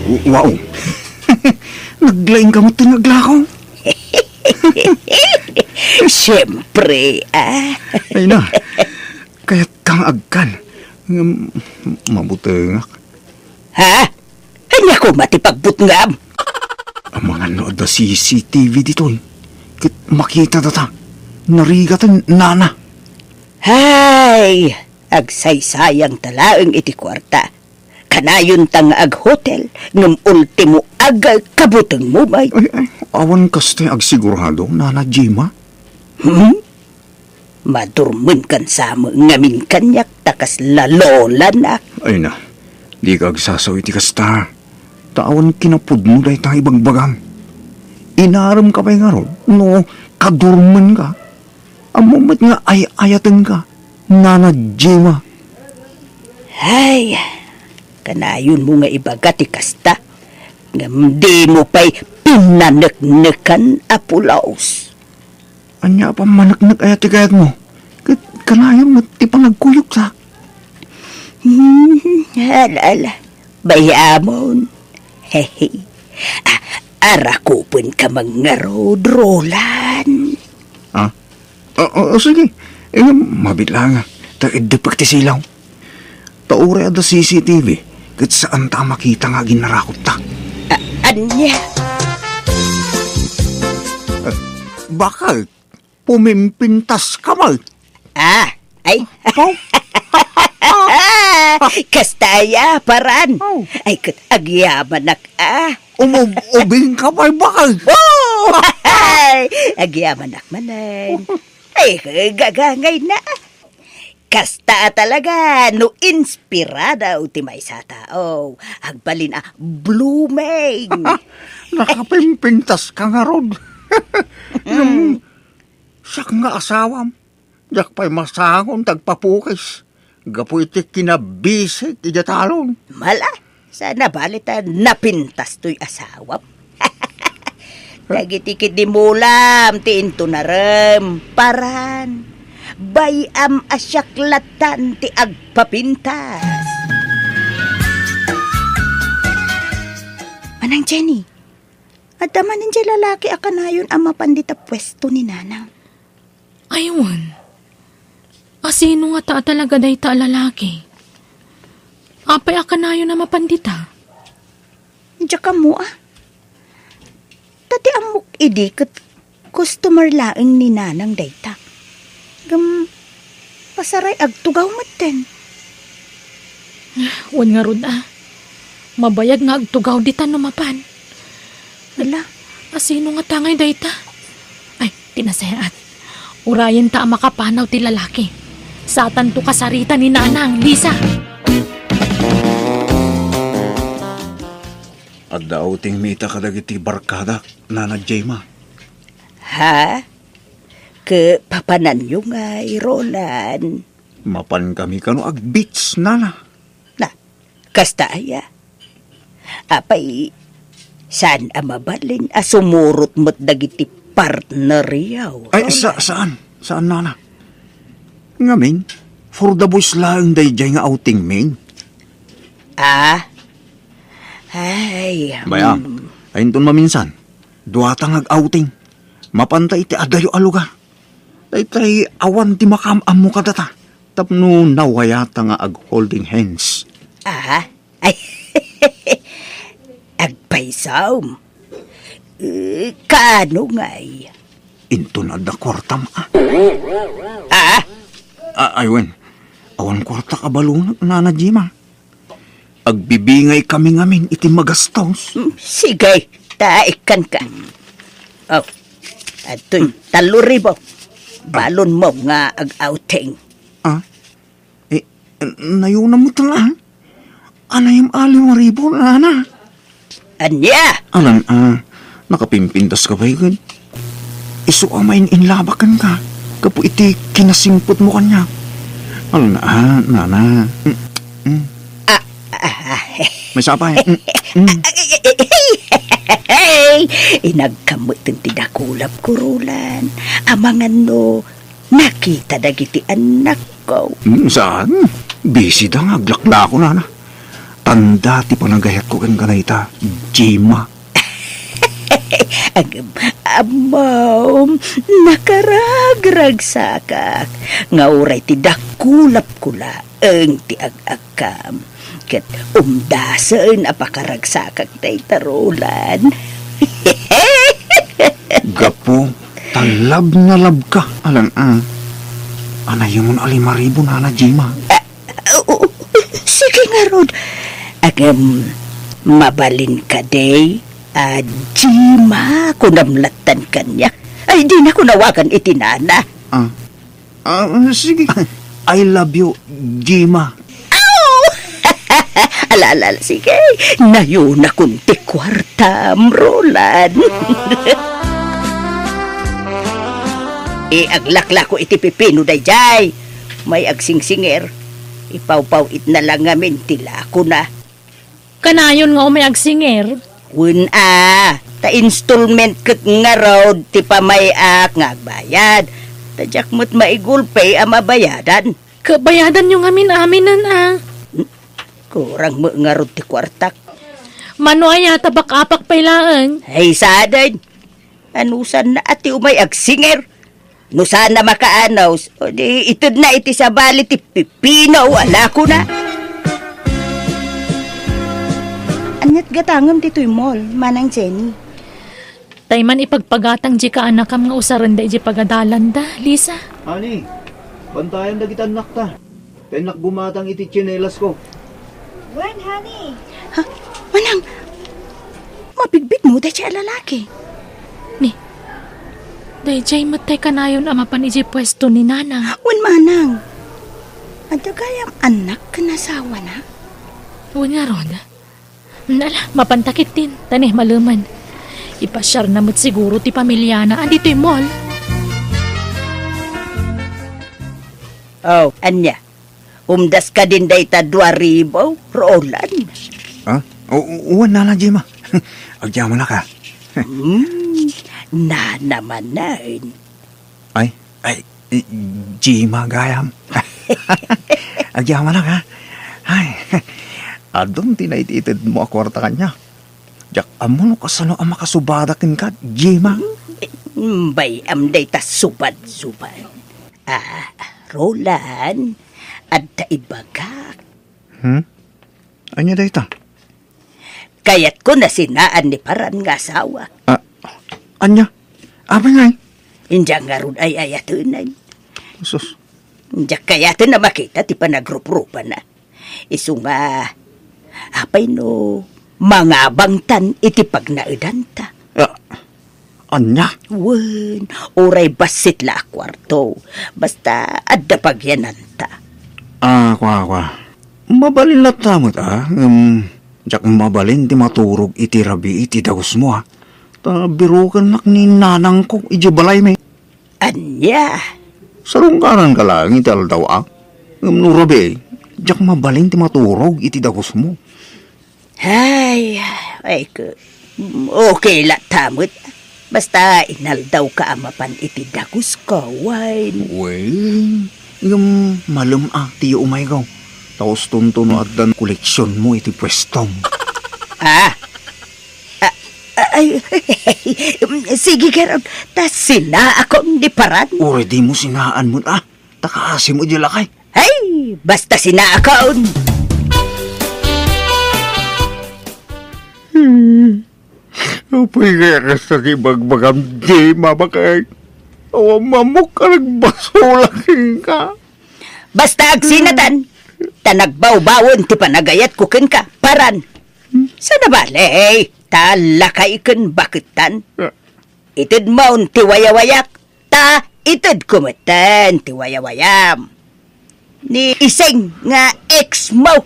W-, wow. Naglaing ka met ti naglakaw. Siyempre, ah. Ay na. Kayat kang agkan. Ngem, mabutengak. Ha? Ania koma ti pagbutngam? Amangan no adda C C T V ditoy. Ket makita data. Narigaten, nana. Hay, agsaysayang ta laeng iti kuarta. Kanayon ta nga aghotel, ngem ultimo agkabutengmo, bay. Ay, ay, awan kasta agsigurado, Nana Jema. Hmm? Madurmenkan sa met ngamin kaniak ta kasla lolanak. Ay na, dika agsasaw iti kasta. Ta awan kinapudno dayta ibagbagam. Inaremka pay ngarud no kadurmenka. Ammom met nga ay-ayatenka, Nana Jema. Ay, kanayonmo nga ibaga ti kasta, ngem dimo pay pinaneknekan, Apo Laos. Ania a pammaneknek aya ti kayatmo? Ket kanayon met ti panagkuyogta. Hmm, ala, ala. Bay-amon. Hehe. A-, arakupenka man ngarud, Roland. Ah? O, o, o, sige. Eh, mabiit laeng, ah. Ta iddepek ti silaw. Ta uray adda C C T V, ket saanta a makita nga aginarakupta. A-, ania? Eh, bakal, pumimpintas ka man. Ah, ay. Apo? Kasta aya, paran. Oh. Ay, ket agyamanak, ah. Umub-ubing ka pay, bakal. Oh! Ay, agyamanak manen. Ay, gagangay na. Kasta a talaga, no inspirado ti maysa a tao, agbalin a blooming. Nakapimpintas ka ngarud. Ngem, siak nga asawam, diak pay masangon ti agpapukis gapu iti kinabisik idiay talon. Mala, saan a bale ta napintas toy asawam. Dagiti kiddimulam ti intunarem, paran. Bay-am a siak lattan ti agpapintas. Manang Jenny, adda manen diay lalaki a kanayon a mapan dita puesto ni Nanang? Ay, wen. A sino ngata a talaga dayta a lalaki? Apay a kanayon a mapan dita? Diak ammo, a. Ta ti ammok idi ket customer laeng ni Nanang dayta. Ngem, pasaray agtugaw metten. Wen ngarud, a. Mabayag nga agtugaw dita no mapan. Ala. A sino ngata ngay dayta? Ay, ti nasayaat. Urayenta a makapanaw ti lalaki. Satanto kasarita ni Nanang, Lisa. Adda outing mi ita kadagiti barkadak, Nana Jema. Ha? Ket papananyo ngay, Roland? Mapan kami kano ag-beach, Nana. Na, kasta aya? Apay, saan a mabalin a sumurot met dagiti partneryo, Ay, Roland? sa-, saan? Saan, Nana? Ngamin, for the boys laeng daydiay nga outing mi. Ah? Ay, Baya, mm. Ay, inton maminsan, duata nga ag-outing. Mapanta iti adayo a lugar. Daytay awan ti makaam-ammo kadata. Tapno nawayata nga ag-holding hands. Ah? Ay, agpaysam. Eh, kaano ngay? Inton adda kuartam, ah. Ah? Ah, ay, wen. Awan kuartak a balunek, Nana Jima. Agbibingay kami ngamin iti magastos. Mm, sige, ta ikkanka. Oh, adtoy, tallo ribu. Balonmo nga ag-outing. Ah? Eh, nayuna met nga, ah. Anayam a lima ribu, Nana? Ania? Alan, ah, nakapimpintas ka pay ket isu a main-inlabak kenka gapu iti kinasingpetmo kaniak. Alan, ah, Nana. Mm, mm. Ah, ah, ah. May sapay. Mm, mm. Ay, inagkameten ti dakulap ko, Roland. Amangan no nakita dagiti annakko. Hmm, saan? Busy da nga aglaklako, Nana. Tanda ti panagayatko kenka dayta, Jima. Agem, ammom, nakaragragsakak nga uray ti dakulapko laeng ti ag-agkam. Ket umdasen a pakaragsakak dayta, Roland. Gapu ta love na love ka, Alan, ah. Anayamon a lima ribu, Nana Jima. Ah, oo, sige ngarud. Agem, mabalin kadi a Jima kunam lattan kaniak. Ay, dinako nawagan iti nana. Ah. Ah, sige. I love you, Jima. Aw! Ala, ala, ala, sige. Nayunakon ti kuartam, Roland. E, aglaklako iti pipino daydiay. May agsingsingir. Ipawpaw-itna la ngamin ti lakona. Kanayon nga umay agsingir? Wen a, ta installment ket ngarud ti pamay-ak nga agbayad. Ta diak met maigulpi a mabayadan. Ket bayadanyo ngamin aminen a. Kurang met ngarud ti kuartak. Mano aya ta bak-apak pay laeng? Ay, sadin. Anusanna a ti umay agsingir? No saanna makaanus, o di itedna iti sabali ti pipino a lakona. Aniat gatangem ditoy mall, Manang Jenny? Tay man ipagpagatang di kaanakam nga usarenda idiay pagadalanda, Lisa. Honey, bantayan dagiti annakta. Tennak gumatang iti tsinelas ko. Wen, honey. Ha? Manang, mabigbigmo daydiay a lalaki? Ni, daydiay met tay kanayon a mapan idiay puesto ni Nanang. Wen, Manang. Adda gayam annak ken asawana? Wen ngarud. Ala, mapanta ketdin, ta ni, malemen. Ipasiarna met siguro ti pamiliana, a ditoy mall. Oh, ania? Umdas kadin dayta dua ribu, Roland? Ah? O, o, wen, Nana Jima. Agyamanak a. Hmm, nana manen. Ay, ay, Jima gayam. Agyamanak a. Ay, adun ti naititedmo a kuarta kaniak. Diak ammo no kasano a makasubada kenka, Jima. Hmm, bay-am dayta subad-subad. Ah, Roland, adda ibagak. Hmm? Ania dayta? Kayatko a sinaan ni Paran nga asawa. Ah, ania? Apay ngay? India ngarud ay-ayatenen. Sus. India kayaten a makita ti panagruprupana. Isu nga, apay no mangabangtan iti pagnaedanta? Ah, Ania? Wen, uray bassit la a kuarto. Basta, adda pagyananta. Ah, kua, kua. Mabalin latta met, a, ngem diak mabalin ti maturog iti rabii ti dagusmo, a. Ta birokennak ni nanangko idiay balaymi. Ania? Sarungkaranka laeng iti aldaw, a. Ngem no rabii, diak mabalin ti maturog iti dagusmo. Ay, ay, ke-, okay latta met. Basta inaldawka a mapan iti dagusko, wen. Wen, ngem malem a ti umayko. Ta ustonto no addan koleksionmo iti puestom. Ah. Ah, ay, sige, garud. Ta sinaakon ni Paran. Uray dimo sinaan met, a. Ta kaasim idiay lakay. Ay, basta sinaakon. Apay nga kasta ti ibagbagam, Gemma, baket? Awan ammok a nagbasolak kenka. Basta agsinatan, ta nagbawbawen ti panagayatko kenka, paran. Saan a bale, ta lakay ken bakettan. Itedmon ti wayawayak, ta itedko metten ti wayawayam. Ni Iseng nga ex mo,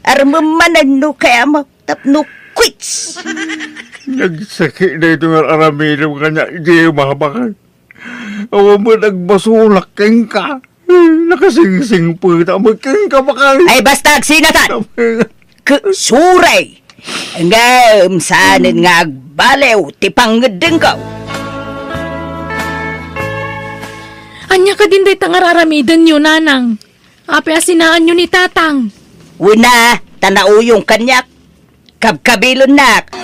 armem manen no kayam tapno quits. Nagsakit daytoy nga ar-aramidem kaniak, Gemma, baket? Awan met agbasolak kenka. Nakasingsingpet met kenka, baket? Ay, basta agsinatan. Ket suray! Ngem saanen nga agbaliw ti pangngeddengko. Ania kadin dayta nga ar-aramidenyo, Nanang? Apay a sinaanyo ni Tatang? Wen a, ta nauyong kaniak. Kabkabilennak,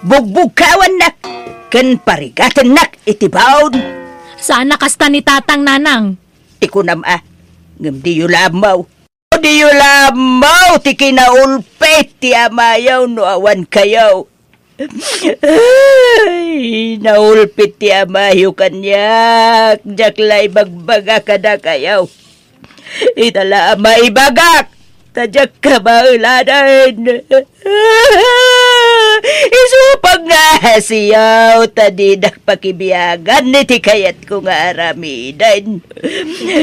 bugbugkawannak, ken parigatennak iti baon. Saan a kasta ni Tatang, Nanang. Ti kunam a, ngem diyo la ammo. Diyo la ammo ti kinaulpit ti amayo no awan kayo. Ay, naulpit ti amayo kaniak, diak la ibagbaga kadakayo. Ita la a maibagak, ta diak kamauladan. Isu pay nga siyaw, ta dinak pakibiagan iti kayatko nga aramiden.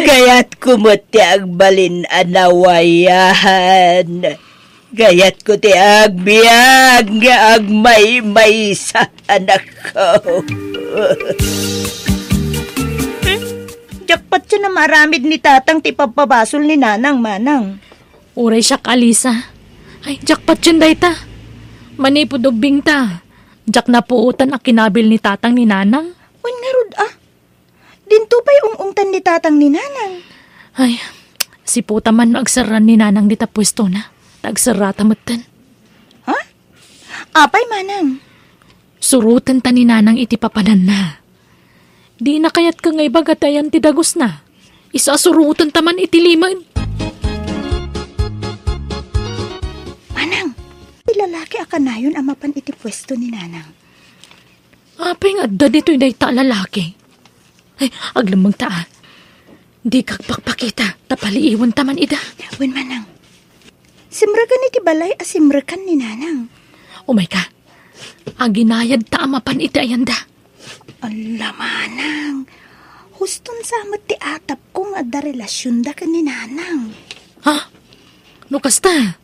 Kayatko met ti agbalin a nawayan. Kayatko ti agbiag nga agmaymaysa, anakko. Diak patien a maaramid ni Tatang ti pabbabasol ni Nanang, Manang. Uray siak, Alisa. Ay, diak patien dayta. Manipud ubbingta, diak napuotan a kinabil ni Tatang ni Nanang. Wen ngarud a. Dinto pay ung-ungtan ni Tatang ni Nanang. Ay, siputa man no agserran ni Nanang dita puestona. Ta agserrata metten. Ha? Apay, Manang? Surotenta ni Nanang iti papananna. Dina kayatko nga ibaga ti ayan ti dagusna. Isu a surotenta man iti limed. Manang, ti lalaki a kanayon a mapan iti puesto ni Nanang. Apay nga adda ditoy dayta a lalaki? Ay, aglemmengta a. Dika agpakpakita, ta paliiwenta man ida. Wen, Manang. Simrekan iti balay a simrekan ni Nanang. Umayka. Aginayadta a mapan iti ayanda. Alla, Manang. Huston sa met ti atapko nga adda relasionda ken ni Nanang. Ha? No kasta,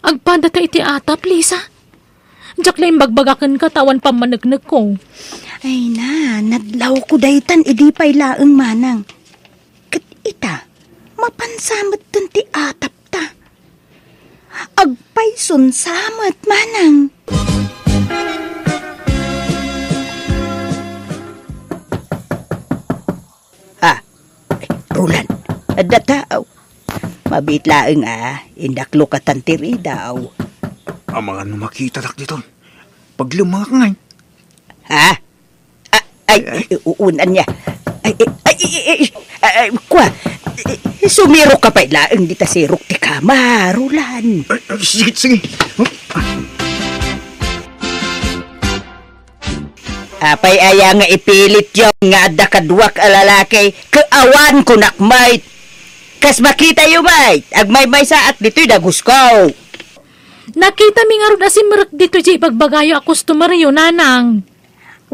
agpadata iti atap, Lisa? Diak la imbagbaga kenka ta awan pammaneknekko. Ay na, nadlawko daytan idi pay laeng, Manang. Ket ita, mapan sa metten ti atapta. Agpayson sa met, Manang. Ah, ay, Roland, adda tao. Mabiit laeng a, innak lukatan ti ridaw. Amangan no makitadak diton. Paglemmengak ngay. Ha? Ah, ay, ay, ay, uun ania. Ay, ay, ay, ay, ay, ay, ay, kua. Sumirok ka pay laeng dita sirok ti kama, Roland. Ay, ay, sige, sige. Apay aya nga ipilityo nga adda kaduak a lalaki, ket awan kunak met. Kas makitayo met, agmaymaysaak ditoy dagusko. Nakitami ngarud a simrek ditoy diay ibagbagayo a customeryo, Nanang.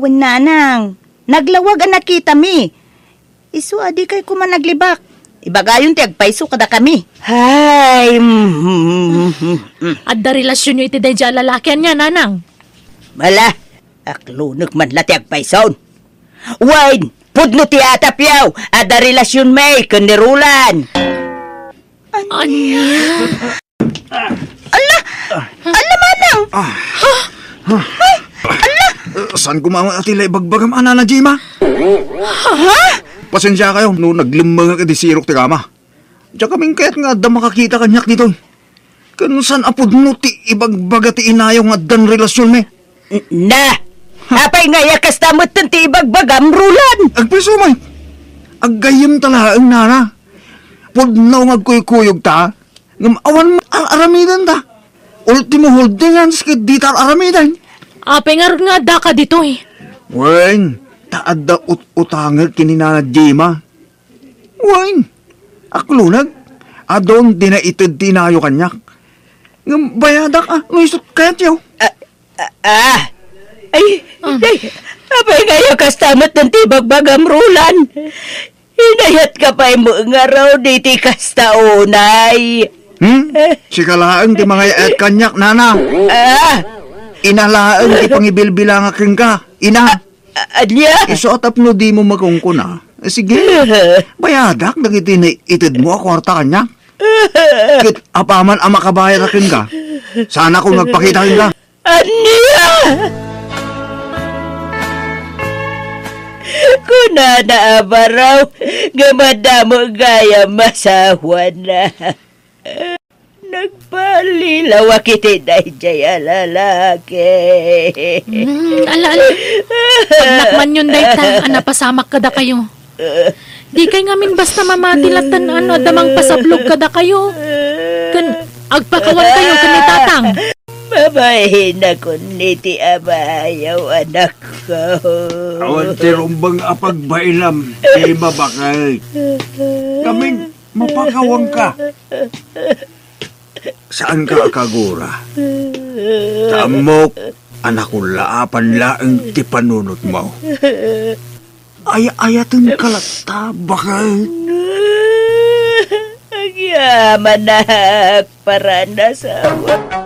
Wen, Nanang, naglawag a nakitami. Isu a dikay koma naglibak. Ibagayon ti agpayso kadakami. Hay, mm, mm, mm, mm. Adda relasionyo iti daydiay a lalaki ania, Nanang? Ala, aklonek man la ti agpayson. Wen, pudno ti atapyo, adda relasionmi ken ni Roland. Ania? Alla! Alla, Manang! Ah. Ay! Alla! Eh, saan koma nga ti la ibagbagam a, Nana Gemma? Ha? Pasensiakayo no naglemmengak idi sirok ti kama. Diak amin kayat nga adda makakita kaniak diton. Ken saan a pudno ti ibagbaga ti inayo nga addan relasionmi? Na! Apay nga aya kasta metten ti ibagbagam, Roland? Agpayso met. Aggayyemta laeng, Nana. Pudno nga agkuykuyogta, ngem awan met ar-aramidenta. Ultimo holding hands ket dita ar-aramiden. Apay ngarud nga addaka ditoy? Wen, ta adda ut-utangek ken ni Nana Jima. Wen, akloneg, adun ti naited ti inayo kaniak. Ngem bayadak a, no isut kayatyo. Ah, ah, ah. Ay, Ah. Ay, apay ngayo kasta met ti bagbagam, Roland? Inayatka pay met ngarud iti kasta unay. Hmm? Sika laeng ti mangay-ayat kaniak, nana. Ah. Ina laeng ti pangibilbilangak kenka, ina. Ah, ania? Isu a tapno dimo makunkuna. Sige, bayadak dagiti naitedmo a kuarta kaniak. Ket apaman a makabayad a kenka, sanakon nga agpakita kenka. Ania? Kunana a baro nga madamo gayam masawana. Nagpalilawak iti daydiay a lalaki. Hmm, ala, ala. Pagnakmanyon dayta a napasamak kadakayo. Dikay ngamin basta mamati latta no adda mangpasablog kadakayo. Ken agpakawankayo ken ni Tatang. Babainakon iti amayo, anakko. Awan ti rumbeng a pagbainam, Jima, baket. Ngamin, mapakawanka. Saanka a kagura. Ta ammok a nakullaapan laeng ti panunotmo. Ay-ayatenka latta, baket. Agyamanak, paranasawa.